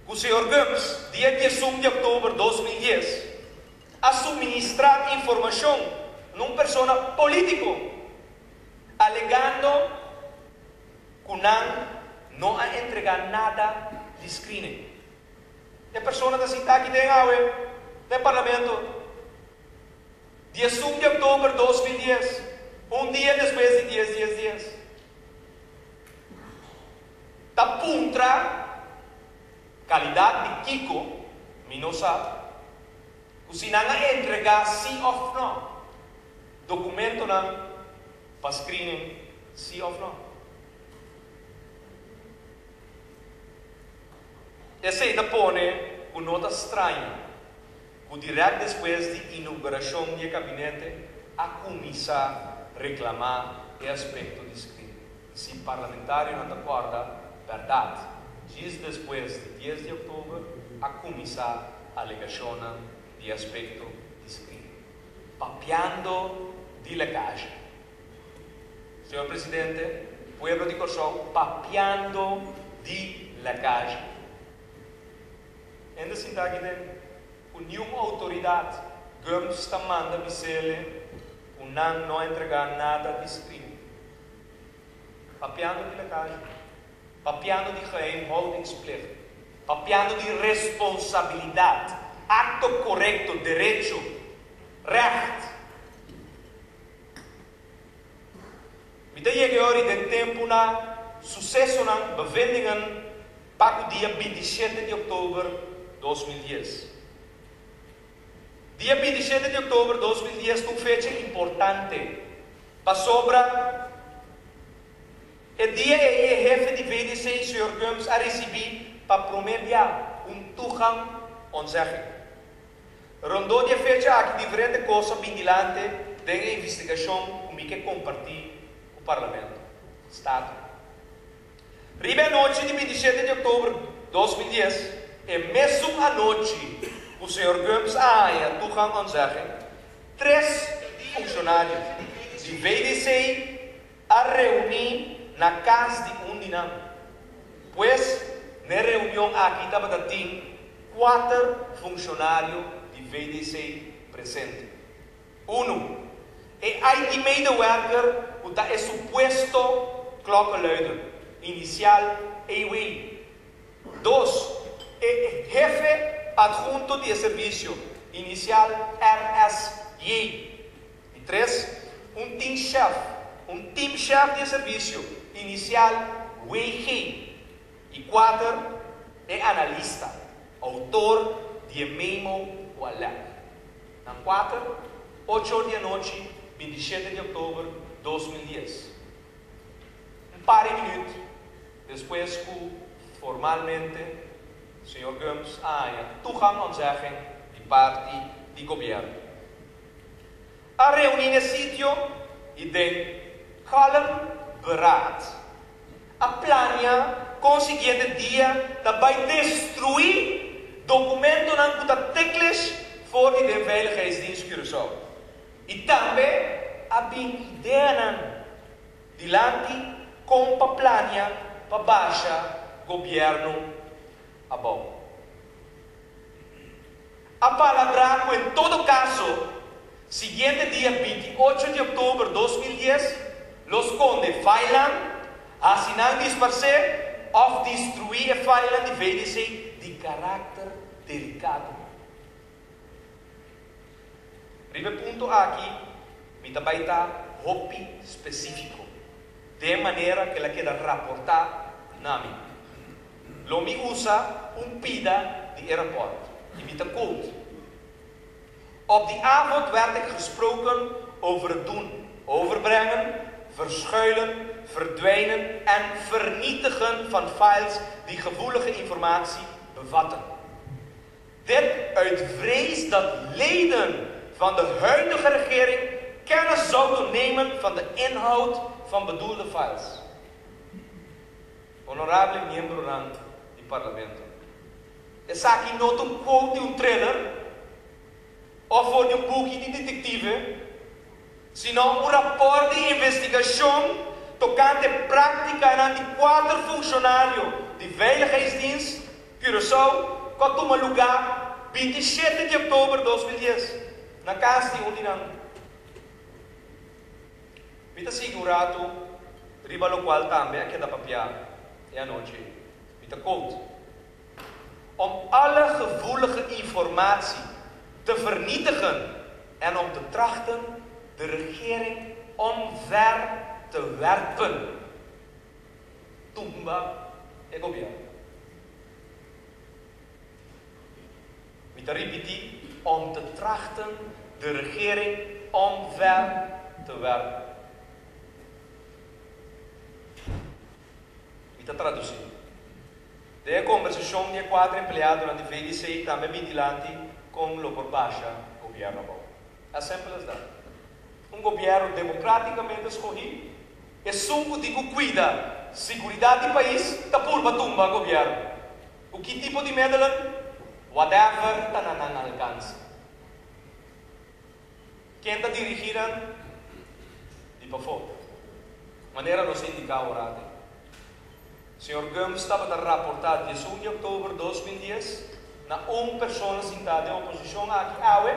ku señor Gumbs dia 11 di òktober 2010 a suministrá informashon na un persona polítiko alegando ku nan no a entregá nada di screening. E persona ta sintá aki den awe den parlamento. 11 di òktober 2010, un dia despues di dies dies dies, ta puntra kalidat di kiko, mi no sa, ku si nan a entregá si òf nò dokumentonan pa screening si òf nò. Esei ta pone ku no ta straño ku dirèkt despues di inougurashon di e kabinete a kuminsá reklamá e aspekto di screening. Si parlamentarionan ta kòrda bèrdat, djis despues di dies di òktober a kuminsá alegashonnan di aspekto di screening. Papiando di lèkazje. Señor Presidente, pueblo di Kòrsou papiando di lèkazje. Hende sinta aki den ku niun outoridat Gumbs ta manda bisele ku nan no a entregá nada di screen. Papiando di lekashi, papiando di geheimhoudingsplicht, papiando di responsabilidat, akto korekto, derecho, recht. Mi ta yega e ora i den tempu na susesonan, bevindingen, pa ku dia 27 di òktober 2010. Dia 27 di òktober 2010 ta un fecha importante pasobra e dia ei e hefe di VDC, señor Gumbs, a risibí pa promé bia un toegangontzegging. Rondó di e fecha aki diferente kos a bin dilante den e investigashon ku mi ke kompartí ku Parlamento, Staten. Riba e anochi di 27 di òktober 2010, e mesun anochi ku señor Gumbs a haña toegangontzegging, tres funshonario di VDC a reuní na kas di un di nan. Pues, n'e reunion aki tabata tin kuater funshonario di VDC presente. Unu, e IT-medewerker ku ta e supuesto klokkenluider, inisial EW. Dos, e hefe adhunto di e servisio, inisial RSJ. I tres, un teamchef, un teamchef di e servisio, inisial WG. I kuater, e analista, outor di e memo ku a lèk. Nan kuater, ocho or di anochi, 27 di òktober 2010. Un par di minüt despues ku formalmente señor Gumbs a haña toegangontzegging di parti di gobièrnu. A reuní n'e sitio i den kalm beraad a plania kon siguiente dia ta bai destruí dokumentonan ku ta teklish for di den Veiligheidsdienst Curaçao i tambe a bin ideanan dilanti kon pa plania pa basha gobièrnu abou. A palabrá ku en todo kaso, siguiente dia 28 di òktober 2010 lo skonde failan, hasi nan disparsé òf destruí e failan di VDC di karakter delikado. Riba e punto aki mi ta bai ta hopi spesífiko den manera ku el a keda raportá na mi. Lo mi usa un pida di. di e rapport. I mi ta quote: "Op die avond werd ik gesproken over het doen, overbrengen, verschuilen, verdwijnen en vernietigen van files die gevoelige informatie bevatten. Dit uit vrees dat leden van de huidige regering kennis zouden nemen van de inhoud van bedoelde files." Honorable miembronan di Parlamento, esaki no ta un quote di un thriller òf for di un buki di detective, sino un rapport di investigashon tokante práktikanan di kuater funshonario di Veiligheidsdienst Curaçao ku a tuma lugá 27 di òktober 2010 na kas di un di nan. Mi ta sigui un ratu riba lokual tambe a keda papiá e anochi ei. Mi ta quote: "Om alle gevoelige informatie te vernietigen en om te trachten de regering omver te werpen." Tumba e gobièrnu. Mi ta ripití, om te trachten de regering omver te werpen. Mi ta tradusí. Den e kombersashon di e kuater empleadonan di VDC tambe a bin dilanti kon lo por basha gobièrnu abou. As simple as that. Un gobièrnu demokratikamente skohí, esun ku tin ku kuida siguridat di pais ta purba tumba gobièrnu. Ku ki tipo di medelen? Whatever ta na nan alkanse. Ken ta dirigí nan? Di pafó. Manera nos a indiká ora aden. Señor Gumbs tabata raportá 11 di òktober 2010 na un persona sintá den oposishon aki awe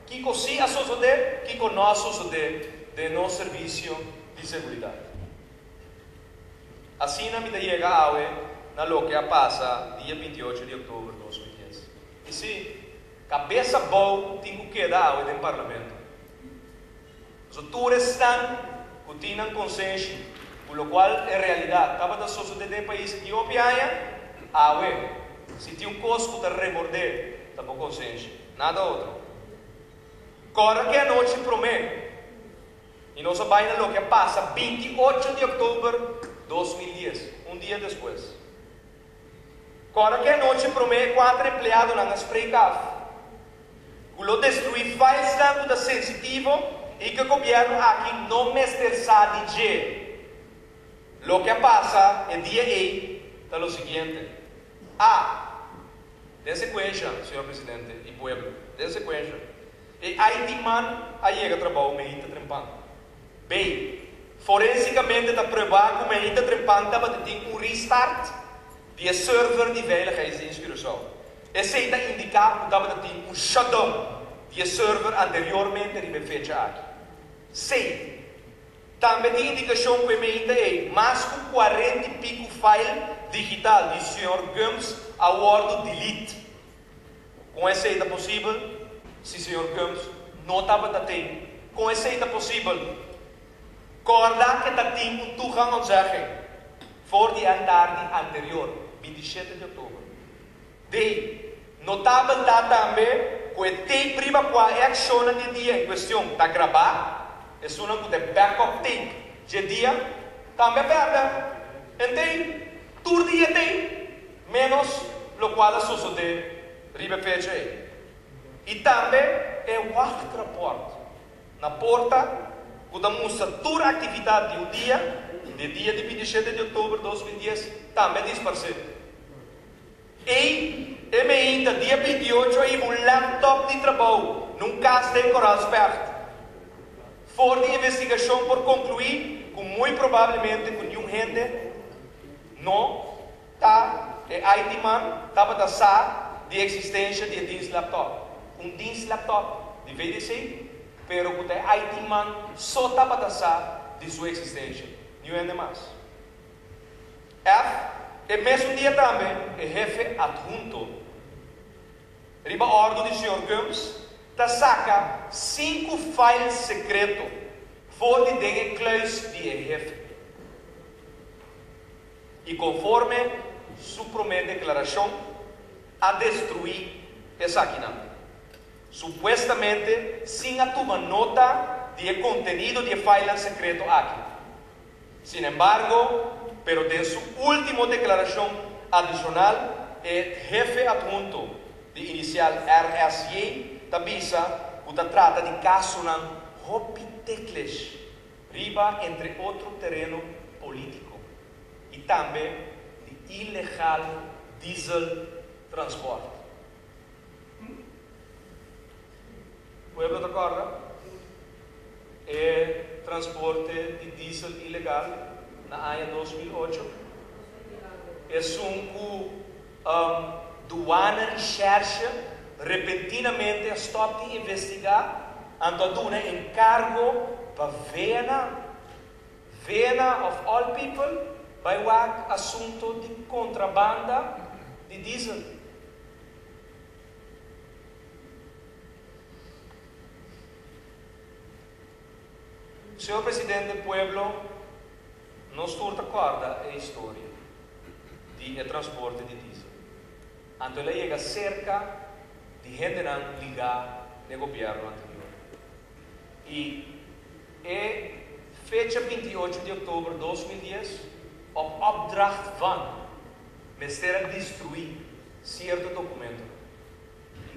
kiko sí a sosodé, kiko no a sosodé den nos servisio di seguridat. Asina mi ta yega awe na loke a pasa dia 28 di òktober 2010. I sí, kabes abou tin ku keda awe den Parlamento. Pasobra tur esnan ku tin nan konsenshi ku lokual en realidat tabata sosodé den e pais di hopi aña, awe, si tin un kos ku ta remordé ta bo konsenshi, nada otro. Kòrda ke anochi promé i nos a bai na loke a pasa 28 di òktober 2010, un dia despues. Kòrda ke anochi promé e kuater empleadonan a spreek af ku lo destruí filesnan ku ta sensitivo i ku e gobièrnu aki no mester sa di dje. Loke a pasa e dia ei ta lo siguiente, A. Den sekuensha, señor presidente i pueblo, den sekuensha. E IT man a yega trabou meinta trempan. B. Forensikamente ta pruebá ku meinta trempan tabata tin un restart di e server di Veiligheidsdienst Curaçao. Esei ta indiká ku tabata tin un shutdown di e server anteriormente riba e fecha aki. C. Tambe tin indikashon ku e meinta ei mas ku kuarenta i piku file digital di señor Gumbs a wòrdu delete. Kon esei ta posibel si señor Gumbs no tabata ten? Kon esei ta posibel? Kòrda ke ta tin un toegangontzegging for di e antardi anterior, 27 di òktober. D. Notabel ta tambe ku e tape riba kua e akshonnan di e dia en kuestion ta grabá, esunnan ku ta e backup tape dje dia, tambe a pèrdè. Entei, tur dia tei, ménos lokual a sosodé riba e fecha ei. I tambe e wachtrapòrt na porta ku ta mustra tur aktividat di un dia, di e dia di 27 di òktober 2010, tambe a disparsé. Ei, e meinta dia 28 a hiba un laptop di trabou na un kas den Koraalspecht. For di investigashon por konkluí ku muy probablemente ku niun hende no ta e IT man tabata sa di eksistensha di e dienst laptop. Un dienst laptop di VDC, pero ku ta e IT man so tabata sa di su eksistensha, niun hende mas. F, E mesun dia tambe e hefe adhunto, riba òrdu di señor Gumbs, ta saka sinku file sekreto for di den e kluis di e hefe. I konforme su promé deklarashon, A destruí esakinan, supuestamente sin a tuma nota di e kontenido di e failan sekreto aki. Sinembargo, pero den su último deklarashon adishonal, e hefe adhunto di inisial RSJ ta bisa ku ta trata di kasonan hopi teklish riba entre otro tereno polítiko i tambe di ilegal diesel transport. Pueblo ta kòrda e transporte di diesel ilegal na aña 2008? Esun ku Douane Recherche repentinamente a stòp di investigá, anto a duna enkargo pa VNA. VNA of all people bai wak asunto di kontrabanda di diesel. Señor Presidente, pueblo nos tur ta kòrda e historia di e transporte di diesel. Anto el a yega serka di hendenan ligá n'e gobièrnu anterior. I e fecha 28 di òktober 2010, op opdracht van, mester a destruí sierto dokumentonan.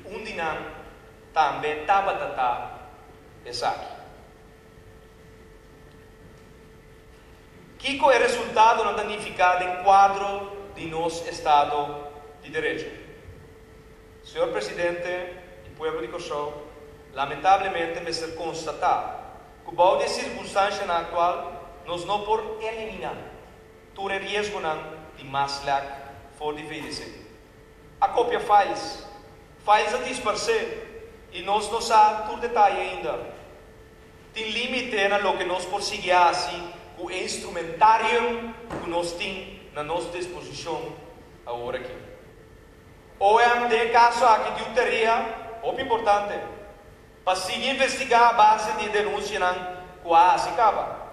I un di nan tambe tabata ta esaki. Kiko e resultadonan ta nifiká den kuadro di nos estado di derecho? Señor Presidente i pueblo di Kòrsou, lamentablemente mester konstatá ku bou di e sirkunstanshanan aktual nos no por eliminá tur e riesgonan di mas lèk for di VDC. A kopia files, files a disparsé i nos no sa tur detaye ainda. Tin límite na loke nos por sigui hasi ku e instrumentarium ku nos tin na nos disposishon awor aki. OM den e kaso aki di un tarea hopi importante pa sigui investigá a base di e denunsianan ku a hasi kaba.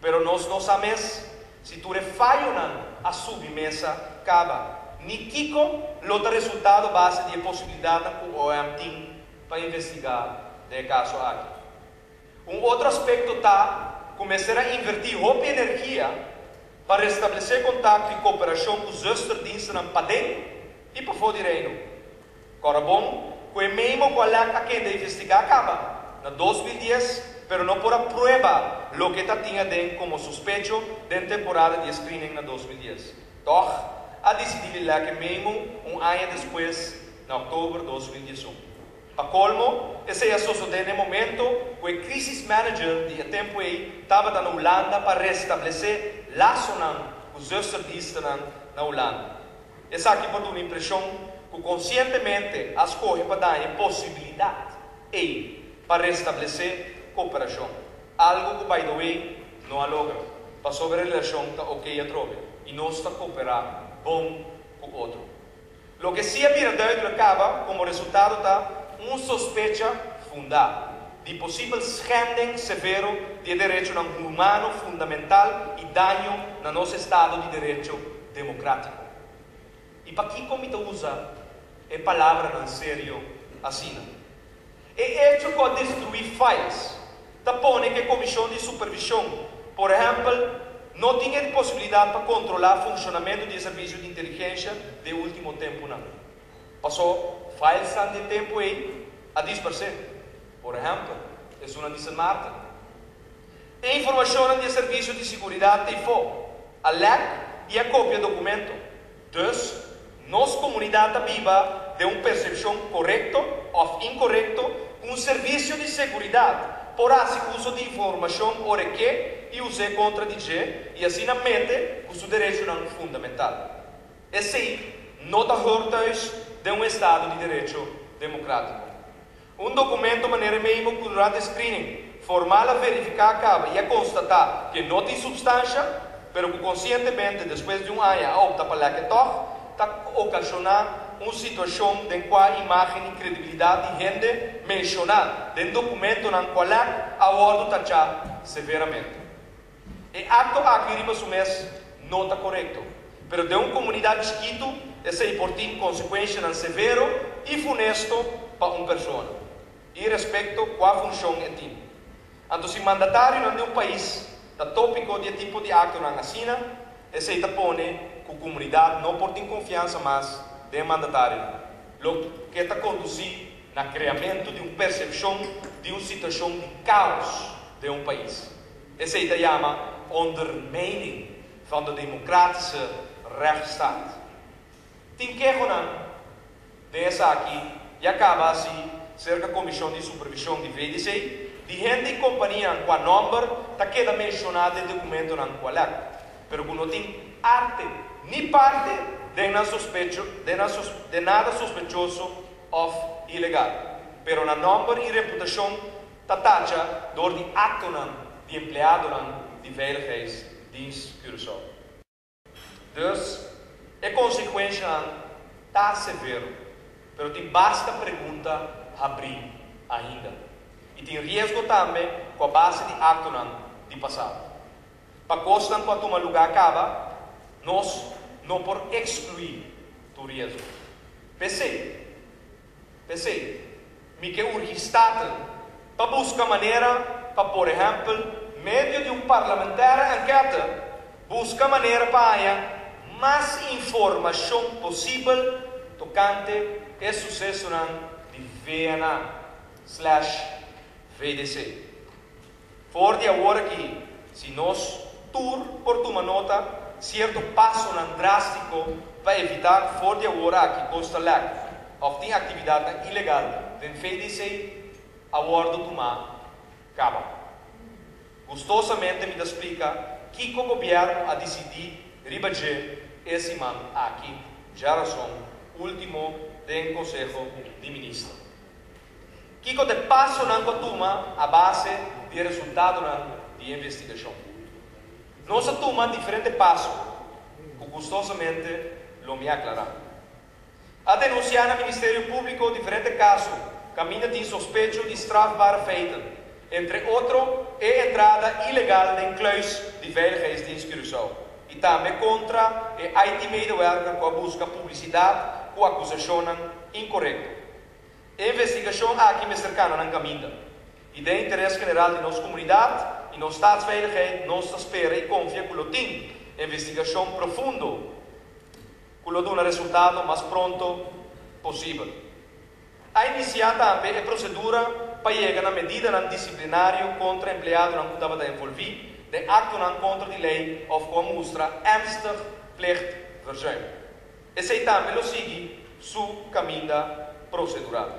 Pero nos no sa mes si tur e fayonan a subi mesa kaba, ni kiko lo ta resultado base di e posibilidatnan ku OM tin pa investigá den e kaso aki. Un otro aspekto ta ku mester a invertí hopi energia pa restablesé kontakto i kooperashon ku zusterdienstennan paden i pafó di Reino. Kòrda bon ku e memo ku a lèk a kende investigá kaba na 2010 pero no por a prueba loke ta tin aden komo sospecho den temporada di e screening na 2010. Tòg a disidí di lèk e memo un aña despues na òktober 2011. Pa kolmo, esei a sosodé n'e momento ku e crisis manager di e tempu ei tabata na Hulanda pa restablesé lasonan ku zusterdienstennan na Hulanda. Esaki por duna impreshon ku konsientemente a skohe pa daña e posibilidat ei pa restablesé koperashon, algu ku by the way no a logra, pasobra e relashon ta okey atrobe i nos ta koperá bon ku otro. Loke sí a bira duidelijk kaba komo resultado ta un sospecha fundá di posibel schending severo di e derechonan humano fundamental i daño na nos estado di derecho demokrátiko. I pakiko mi ta usa e palabranan serio asina? E echo ku a destruí files ta pone ku e komishon di supervishon, por ehèmpel, no tin e posibilidat pa kontrolá funshonamentu di e servisio di inteligensha den e último tempunan. Pasó filesnan di e tempu ei a disparsé, por ehèmpel, esunnan di Sint Maarten. E informashonnan di e servisio di siguridat t'eifó, a lèk i a kopia dokumento. Dus, nos komunidat ta biba den un persepshon korekto òf inkorekto ku un servisio di seguridat por hasi uso di informashon ora e ke i us'é kontra di dje i asina mete ku su derechonan fundamental. Esei no ta hor thuis den un estado di derecho demokrátiko. Un dokumento manera e memo ku durante screening formal a verifiká kaba i a konstatá ke no tin supstansha, pero ku konsientemente despues di un aña a opta pa lèk e tòg, ta okashoná un situashon den kua imágen i kredibilidat di hende menshoná den dokumentonan ku a lèk a wòrdu tachá severamente. E akto aki riba su mes no ta korekto, pero den un komunidat chikitu Esei por tin konsekuenshanan severo i funesto pa un persona, irespekto kua funshon e tin. Anto si mandatarionan di un pais ta tópiko di e tipo di aktonan asina, esei ta pone ku komunidat no por tin konfiansa mas den e mandatarionan, loke ta kondusí na kreamentu di un persepshon di un situashon di káos den un pais. Esei ta yama ondermijning van de democratische rechtsstaat. Tin kehonan den esaki ya kaba hasi serka Komishon di Supervishon di VDC di hende i kompanianan kua nòmber ta keda menshoná den dokumentonan ku a lèk, pero ku no tin arte ni parte den nan sospecho den nan den nada sospechoso òf ilegal, pero nan nòmber i reputashon ta tacha dor di aktonan di empleadonan di Veiligheidsdienst Curaçao. Dus, e konsekuenshanan ta severo, pero tin basta pregunta habrí ainda. I tin riesgo tambe ku a base di aktonan di pasado. Pa kosnan ku a tuma lugá kaba, nos no por ekskluí tur riesgo. P'esei, P'esei, mi ke urgi Staten pa buska manera pa por ehèmpel medio di un parlamentaire enquête buska manera pa haña mas informashon posibel tokante e susesonan di VNA slash VDC. For di awor aki, si nos tur por tuma nota sierto pasonan drástiko pa evitá ku for di awor aki kos ta lèk òf tin aktividatnan ilegal den VDC a wòrdu tumá kaba. Gustosamente mi ta splika kiko gobièrnu a disidí riba dje e siman aki, djarason último den Konseho di Minister. Kiko ta e pasonan ku a tuma a base di e resultadonan di e investigashon? Nos a tuma diferente paso ku gustosamente lo mi aklará. A denunsiá na Ministerio Públiko diferente kaso kaminda tin sospecho di strafbare feiten, entre otro e entrada ilegal den kluis di Veiligheidsdienst Curaçao i tambe kontra e IT-medewerker ku a buska publisidat ku akusashonnan inkorekto. E investigashon aki mester kana nan kaminda. I den interes general di nos komunidat i nos staatsveiligheid nos ta spera i konfia ku lo tin investigashon profundo ku lo duna resultado mas pronto posibel. A inisiá tambe e prosedura pa yega na medidanan disiplinario kontra empleadonan ku tabata envolví den aktonan kontra di lei òf ku a mustra ernstig plichtverzuim. Esei tambe lo sigui su kaminda prosedural.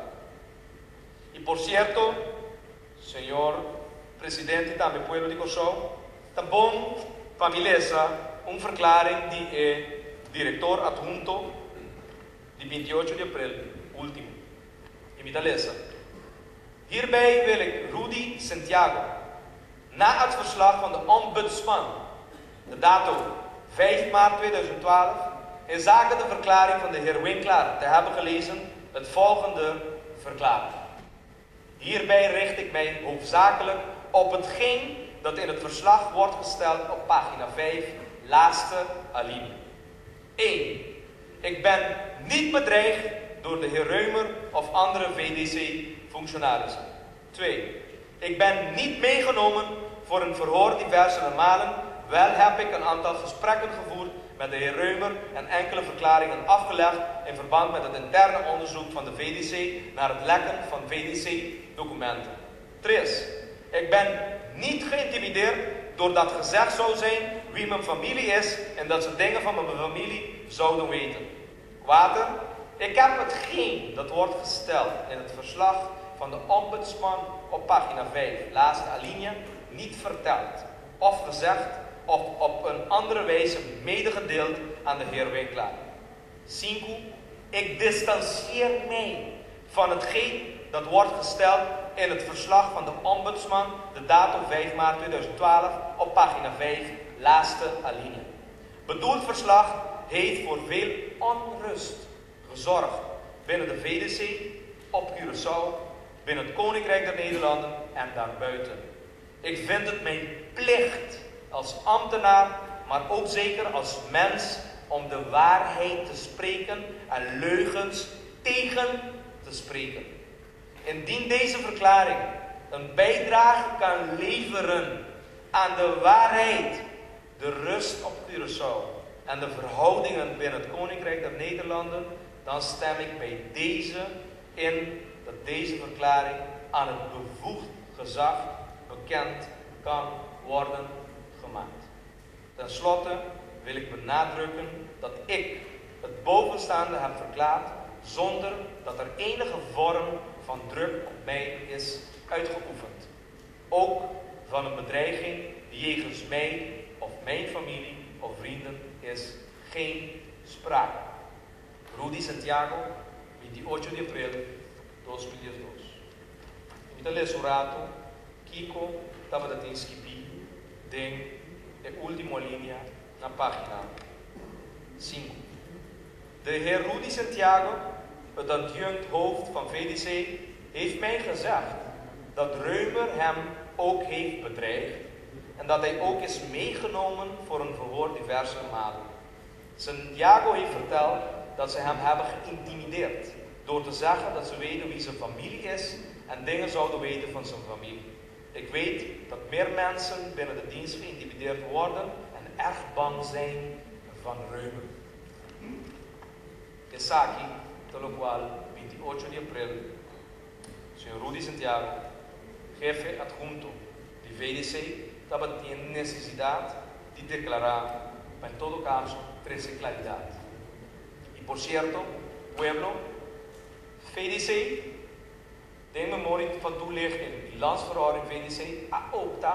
I por sierto, señor Presidente i tambe pueblo di Kòrsou, ta bon pa mi lesa un verklaring di e direktor adhunto di 28 di aprel último. I mi ta lesa, Hierbij wil ik Rudy Santiago, na het verslag van de Ombudsman, de dato 5 maart 2012, inzake de verklaring van de heer Winklaar te hebben gelezen, het volgende verklaren. Hierbij richt ik mij hoofdzakelijk op hetgeen dat in het verslag wordt gesteld op pagina 5, laatste alinea. 1. Ik ben niet bedreigd door de heer Reumer of andere VDC-functionarissen. 2. Ik ben niet meegenomen voor een verhoor diverse malen. Wel heb ik een aantal gesprekken gevoerd met de heer Reumer en enkele verklaringen afgelegd in verband met het interne onderzoek van de VDC naar het lekken van VDC-documenten. 3. Ik ben niet geïntimideerd doordat gezegd zou zijn wie mijn familie is en dat ze dingen van mijn familie zouden weten. Water. Ik heb hetgeen dat wordt gesteld in het verslag van de ombudsman op pagina 5, laatste alinea, niet verteld of gezegd of op een andere wijze medegedeeld aan de heer Winklaar. 5. Ik distancieer mij van hetgeen dat wordt gesteld in het verslag van de ombudsman, de datum 5 maart 2012, op pagina 5, laatste alinea. Bedoeld verslag heeft voor veel onrust gezorgd binnen de VDC, op Curaçao, binnen het Koninkrijk der Nederlanden en daarbuiten. Ik vind het mijn plicht als ambtenaar, maar ook zeker als mens om de waarheid te spreken en leugens tegen te spreken. Indien deze verklaring een bijdrage kan leveren aan de waarheid, de rust op Curaçao en de verhoudingen binnen het Koninkrijk der Nederlanden, dan stem ik bij deze in dat deze verklaring aan het bevoegd gezag bekend kan worden gemaakt. Ten slotte wil ik benadrukken dat ik het bovenstaande heb verklaard zonder dat er enige vorm van druk op mij is uitgeoefend. Ook van een bedreiging die jegens mij of mijn familie of vrienden is geen sprake. Rudy Santiago, 28 di april 2012. Mi ta lesa un ratu kiko tabatin skibí den e último linia na página 5. De heer Rudy Santiago, het adjunct hoofd van VDC, heeft mij gezegd dat Reumer hem ook heeft bedreigd en dat hij ook is meegenomen voor een verhoor diverse malen. Santiago heeft verteld dat ze hem hebben geïntimideerd door te zeggen dat ze weten wie zijn familie is en dingen zouden weten van zijn familie. Ik weet dat meer mensen binnen de dienst geïntimideerd worden en erg bang zijn van Reumer. Esaki, ta lokual 28 di april, señor Rudy Santiago, hefe adhunto di VDC, tabatin nesesidat di deklará pa en todo kaso trese klaridat. I por sierto, pueblo, VDC, den memorie van toelichting di Landsverordening VDC, a opta,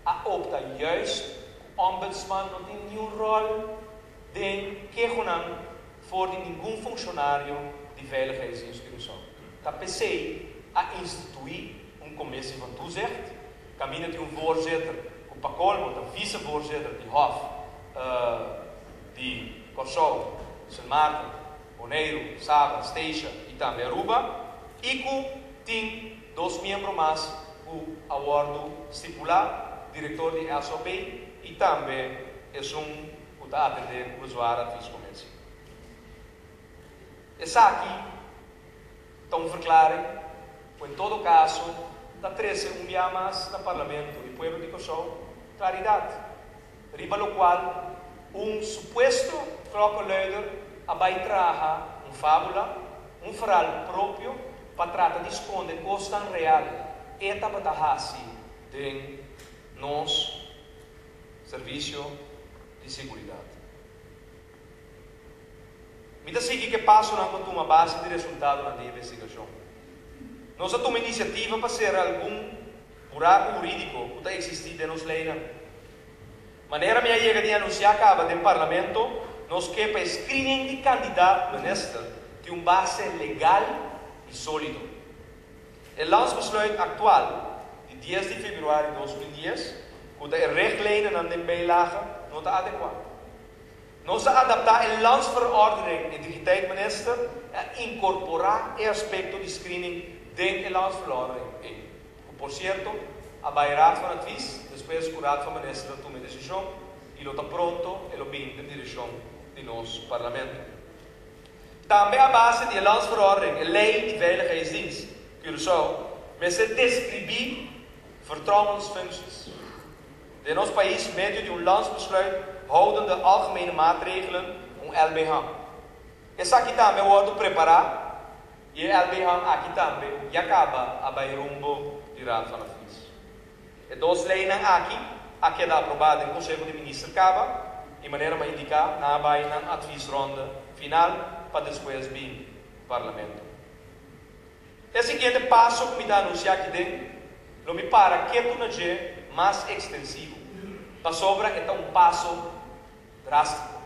a opta juist ku Ombudsman no tin niun ròl den kehonan for di ningun funshonario di Veiligheidsdienst Curaçao. Ta p'esei a instituí un Commissie van Toezicht, kaminda tin un voorzitter ku pa kolmo ta vicevoorzitter di Hof di Kòrsou, Sint Maarten, Boneiru, Saba, Statia i tambe Aruba, i ku tin dos miembro mas ku a wòrdu stipulá, direktor di SOP i tambe esun ku ta atendé ku bezwaar adviescommissie. Esaki ta un verklaring ku en todo kaso ta trese un bia mas na Parlamento i pueblo di Kòrsou klaridat riba lokual un supuesto klokkenluider a bai traha un fábula, un verhaal propio pa trata di skonde kosnan real e tabata hasi den nos servisio di seguridat. Mi ta sigui ku e pasonan ku a tuma a base di resultadonan di e investigashon. Nos a tuma inisiativa pa sera algun buraku hurídiko ku ta eksistí den nos leinan. Manera mi a yega di anunsiá kaba den Parlamento, nos ke pa e screening di kandidat minister tin un base legal i sólido. E landsbesluit aktual di dies di februari 2010, ku ta e richtlijnennan den bijlage, no ta adekuá. Nos a adaptá e Landsverordening Integriteit Minister i a inkorporá e aspekto di screening den e Landsverordening ei, ku por sierto a bai Raad van Advies despues ku Raad van Minister a tuma e desishon i lo ta pronto e lo bini den direkshon di nos Parlamento. Tambe a base di e Landsverordening e Lei di Veiligheidsdienst Curaçao mester deskribí vertrouwensfuncties. Den nos pais medio di un landsbesluit houdende algemene maatregelen, un LBHAM. Esaki tambe a wordo prepara y e LBHAM aki tambe ya caba a bay rumbo di Raad van Advies. E dos leynan aki a keda aproba den Conseho di Minister caba y manera mi a indica nan a bay nan adviesronde final pa despues bin Parlamento. E siguiente paso ku mi ta anunsiá aki den lo mi para ketu na dje mas ekstensivo, pasobra e ta un paso drástiko.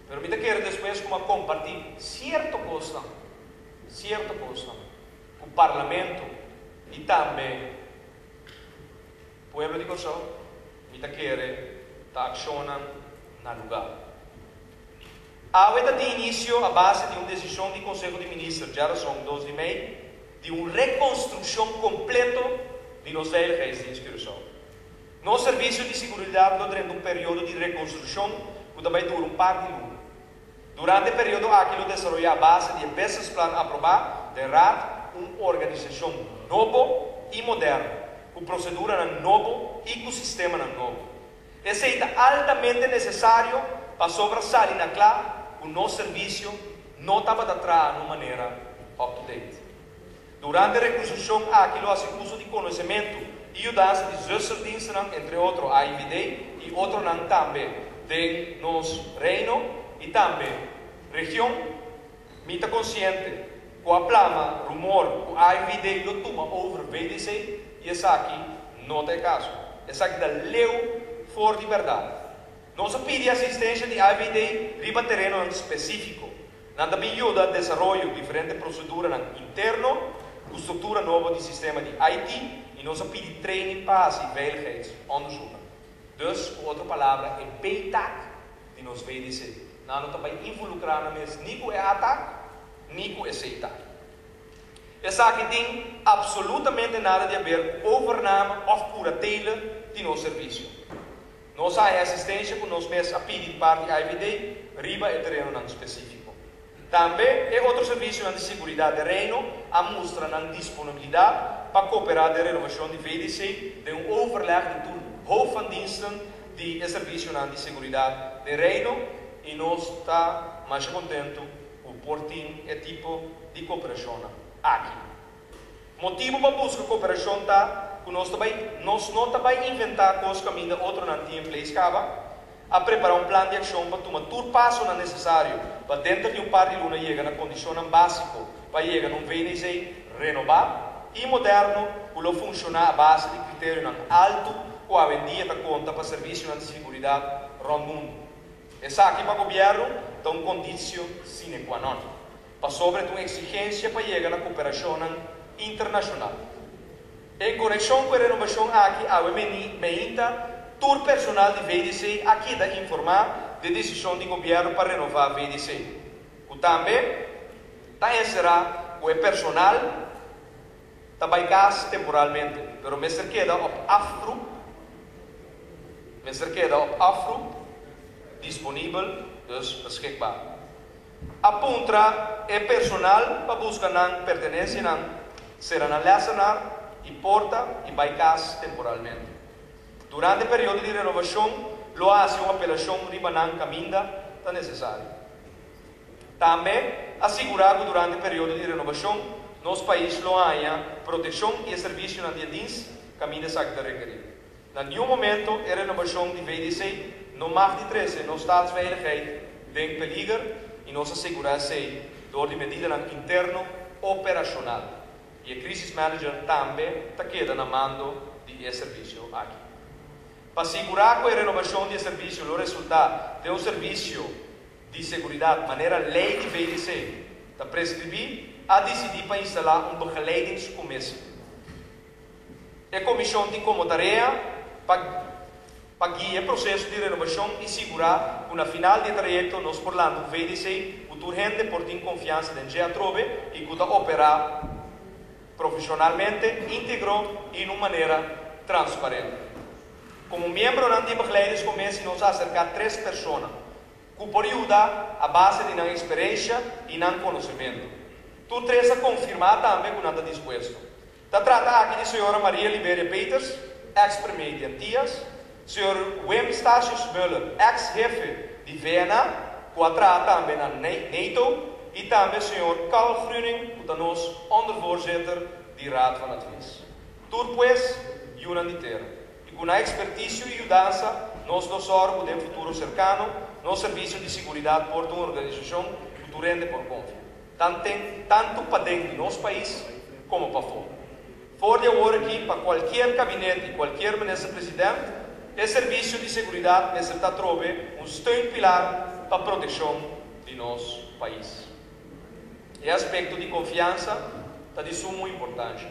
Pero mi ta kere despues ku mi a kompartí sierto kosnan, sierto kosnan ku Parlamento i tambe pueblo di Kòrsou, mi ta kere ta akshonnan na lugá. Awe ta tin inisio a base di un desishon di Konseho di Minister djarason 2 di mei di un rekonstrukshon kompleto di nos Veiligheidsdienst Curaçao. Nos servisio di siguridat lo drenta un periodo di rekonstrukshon ku ta bai dura un par di luna. Durante e periodo aki lo desaroyá a base di e businessplan aprobá den Raad un organisashon nobo i moderno, ku proseduranan nobo i ku sistemanan nobo. Esei ta altamente nesesario pasobra sali na kla ku nos servisio no tabata traha na un manera up to date. Durante e rekonstrukshon aki lo hasi uso di konosementu i yudansa di zusterdienstennan, entre otro AIVD i otronan tambe den nos Reino i tambe region. Mi ta konsiente ku a plama rumor ku AIVD lo tuma over VDC i esaki no ta e kaso. Esaki ta leu for di bèrdat. Nos a pidi asistensha di AIVD riba terenonan spesífiko. Nan ta bin yuda desaroyo diferente proseduranan interno ku struktura nobo di sistema di IT i nos a pidi training pa hasi veiligheidsonderzoeken. Dus, ku otro palabra, e B-tak di nos VDC. Nan no ta bai involukrá nan mes ni ku e A-tak ni ku e C-tak. Esaki tin absolutamente nada di haber ku overname òf kuratele di nos servisio. Nos a haña asistensia ku nos mes a pidi di parti IVD riba e terenonan spesífiko. Tambe e otro servisionan di siguridat den Reino a mustra nan disponibilidat pa koperá den renovashon di VDC den un overleg di tur hoofd van diensten di e servisionan di seguridat den Reino i nos ta masha kontentu ku por tin e tipo di koperashonnan aki. Motibu pa buska koperashon ta ku nos ta bai nos no ta bai inventá kos kaminda otronan tin in place kaba. A prepará un plan di akshon pa tuma tur pasonan nesesario pa denter di un par di luna yega na kondishonnan básiko pa yega na un VNC renobá i moderno ku lo funshoná a base di kriterionan altu ku awendia ta konta pa servisionan di siguridat rònt mundu. Esaki pa gobièrnu ta un kondisio sine qua non. Pasobra e ta un eksigensia pa yega na koperashonnan internashonal. En konekshon ku e renobashon aki awe meinta tur personal di VDC a keda informá di e desishon di gobièrnu pa renová VDC, ku tambe ta enserá ku e personal ta bai kas temporalmente, pero mester keda op afroep, mester keda op afroep disponibel, dus beschikbaar. A puntra e personal pa buska nan pertenensianan, sera nan lèsenar i porta i bai kas temporalmente. Durante e periodo di renovashon lo a hasi un apelashon riba nan kaminda ta nesesario. Tambe a sigurá ku durante e periodo di renovashon nos pais lo haña protekshon i e servisionan di e dins kaminda esaki ta rekerí. Na niun momento e renobashon di VDC no mag di trese nos staatsveiligheid den peliger i nos a segurá esei dor di medidanan interno operashonal i e crisis manager tambe ta keda na mando di e servisio aki. Pa sigurá ku e renobashon di e servisio lo resultá den un servisio di seguridat manera lei di VDC ta preskribí, a disidí pa instalá un begeleidingscommissie. E komishon tin komo tarea pa pa guia e proseso di renovashon i sigurá ku na final di e trayekto nos por lanta un VDC ku tur hende por tin konfiansa den dje atrobe i ku ta operá profeshonalmente, íntegro i na un manera transparente. Komo miembronan di e begeleidingscommissie nos a aserká tres persona ku por yuda a base di nan eksperensha i nan konosementu. Tur tres a konfirmá tambe ku nan ta dispuesto. Ta trata aki di señora Maria Liberia Peters, ex premier di Antias, señor Wim Statius Muller, ex hefe di VNA, ku a traha tambe na NATO, i tambe señor Carl Gruning, ku ta nos ondervoorzitter di Raad van Advies. Tur pues, yunan di tera. I ku nan ekspertisio i yudansa, nos lo sòru ku den futuro serkano, nos servisio di siguridat por ta un organisashon ku tur hende por konfia. Tanten tantu paden di nos pais komo pafó. For di awor aki pa kualkier kabinet i kualkier minister president, e servisio di seguridat mester ta atrobe un steunpilar pa protekshon di nos pais. E aspekto di konfiansa ta di sumo importansha.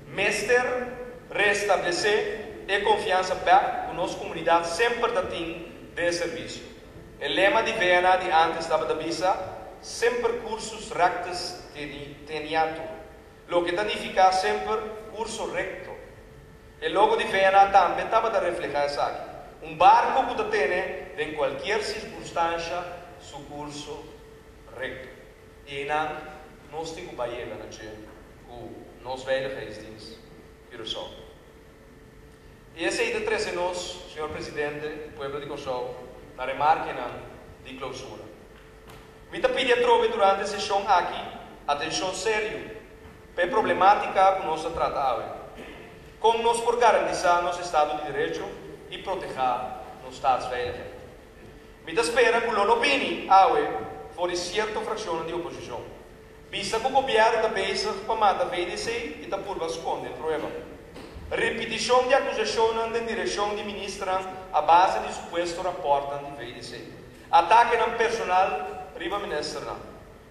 Mester restablesé e konfiansa bèk ku nos komunidat semper ta tin den e servisio. E lema di VNA di ántes tabata bisa, Semper cursus rectus teniatur, loke ta nifiká semper kurso rekto. E logo di VNA tambe tabata reflehá esaki, un barku ku ta tene den kualkier sirkunstansha su. su kurso rekto. I einan nos tin ku bai yega na dje ku nos Veiligheidsdienst Curaçao. I esei ta trese nos, señor Presidente i pueblo di Kòrsou, na remarkenan di klousura. Mi ta pidi atrobe durante e seshon aki atenshon serio pa e problemátika ku nos ta trata awe. Kon nos por garantisá nos estado di derecho i protehá nos staatsveiligheid? Mi ta spera ku lo no bini awe for di sierto frakshonnan di oposishon. Bisa ku gobièrnu ta bezig pa mata VDC i ta purba skonde prueba. Ripitishon di akusashonnan den direkshon di ministernan a base di supuesto rapòrtnan di VDC. Atakenan personal riba ministernan.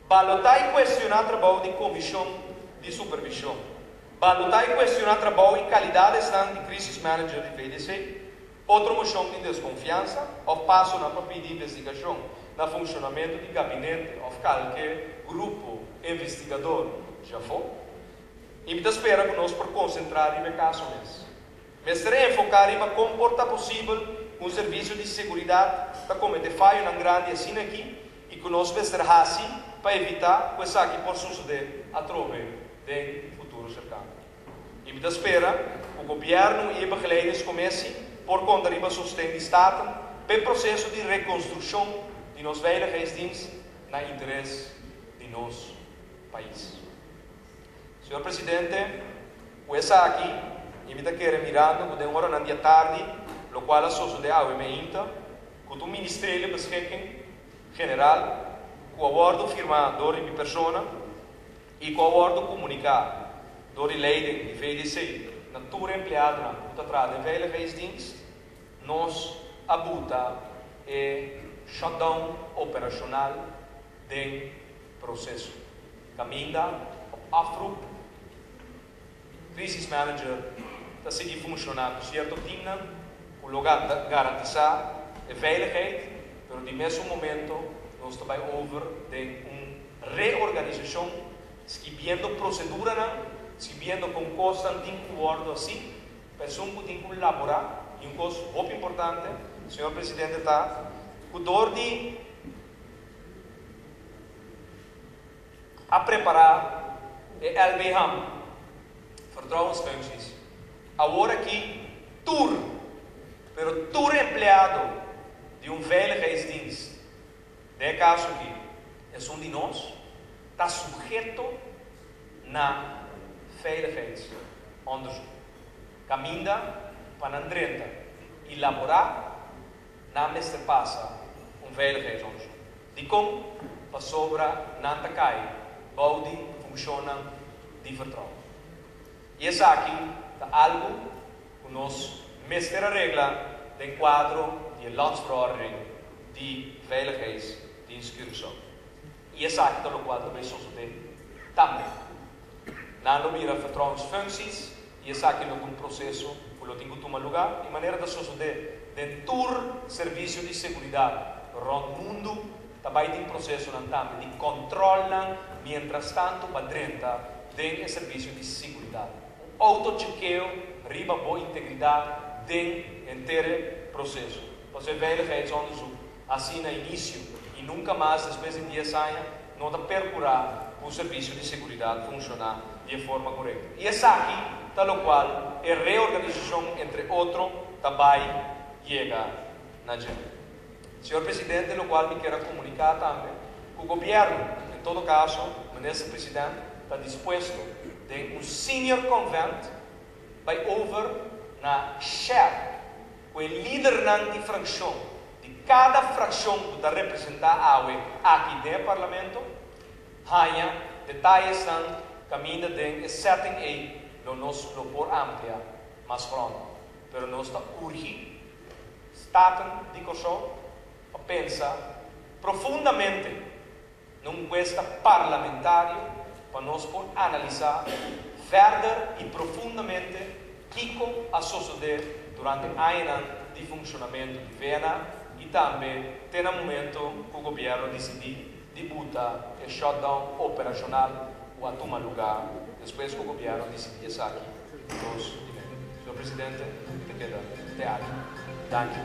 Balotá i kuestioná trabou di komishon di supervishon. Balotá i kuestioná trabou i kalidat esnan di crisis manager di VDC. Otro moshon di deskonfiansa òf pasonan pa pidi investigashon na funshonamentu di gabinete òf kalke grupo investigador djafó. I mi ta spera ku nos por konsentrá riba e kaso mes. Mester enfoká riba kon por ta posibel ku un servisio di seguridat ta kometé fayonan grandi asina aki i ku nos mester hasi pa evitá ku esaki por sosodé atrobe den futuro serkano. I mi ta spera ku gobièrnu i e begeleidingscommissie por konta riba sosten di Staten p'e proseso di rekonstrukshon di nos veiligheidsdienst na interes di nos pais. Señor Presidente, ku esaki i mi ta kere mirando ku den oranan di atardi lokual a sosodé awe meinta ku ta un ministeriële beschikking general ku a wòrdu firmá dor di mi persona, i ku a wòrdu komuniká dor di leiding di VDC na tur empleadonan ku ta traha den Veiligheidsdienst, nos a buta e shutdown operashonal den proseso. Kaminda op afroep, Crisis Manager ta sigui funshoná ku sierto timnan ku lo garantisá e veiligheid, pero di mesun momento nos ta bai over den un reorganisashon, skibiendo proseduranan, skibiendo kon kosnan tin ku wòrdu hasí, pa esun ku tin ku laborá. I un kos hopi importante, señor Presidente, ta ku dor di a prepará e LBHAM, vertrouwensfuncties, awor aki tur, pero tur empleado di un veiligheidsdienst, den e kaso aki esun di nos, ta suheto na veiligheidsonderzoek. Kaminda pa nan drenta i laborá, nan mester pasa un veiligheidsonderzoek. Dikon? Pasobra nan ta kai bou di funshonnan di vertrouwen. I esaki ta algu ku nos mester a regla den kuadro di e Landsverordening di Veiligheidsdienst Curaçao. I esaki ta lokual ta bay sosodé tambe. Nan lo bira vertrouwensfuncties i esaki lo ta un proseso ku lo tin ku tuma lugá i manera ta sosodé den tur servisio di seguridat rònt mundu ta bai tin prosesonan tambe di kòntròlnan mientrastantu pa drenta den e servisio di seguridat. Un outochekeo riba bo integridat den henter e proseso. Pasobra e veiligheidsonderzoek hasi na inisio i nunka mas despues di dies aña no ta perkurá ku un servisio di seguridat funshoná di e forma korekto. I esaki ta lokual e reorganisashon entre otro ta bai yega na dje. Señor Presidente, lokual mi kier a komuniká tambe ku gobièrnu, en todo kaso Minister President ta dispuesto den un senior convent bai over na share ku e lidernan di frakshon di kada frakshon ku ta representá awe aki den e Parlamento haña detayesnan kaminda den e setting ei lo nos lo por amplia mas grond. Pero nos ta urgi Staten di Kòrsou pa pensa profundamente na un kuesta parlamentario pa nos por analisá verder i profundamente kiko a sosodé durante añanan di funshonamentu di VNA i tambe te na momento ku gobièrnu disidí di buta e shutdown operashonal ku a tuma lugá despues ku gobièrnu disidí esaki dos di mei. Señor Presidente, mi ta keda te aki. Danki.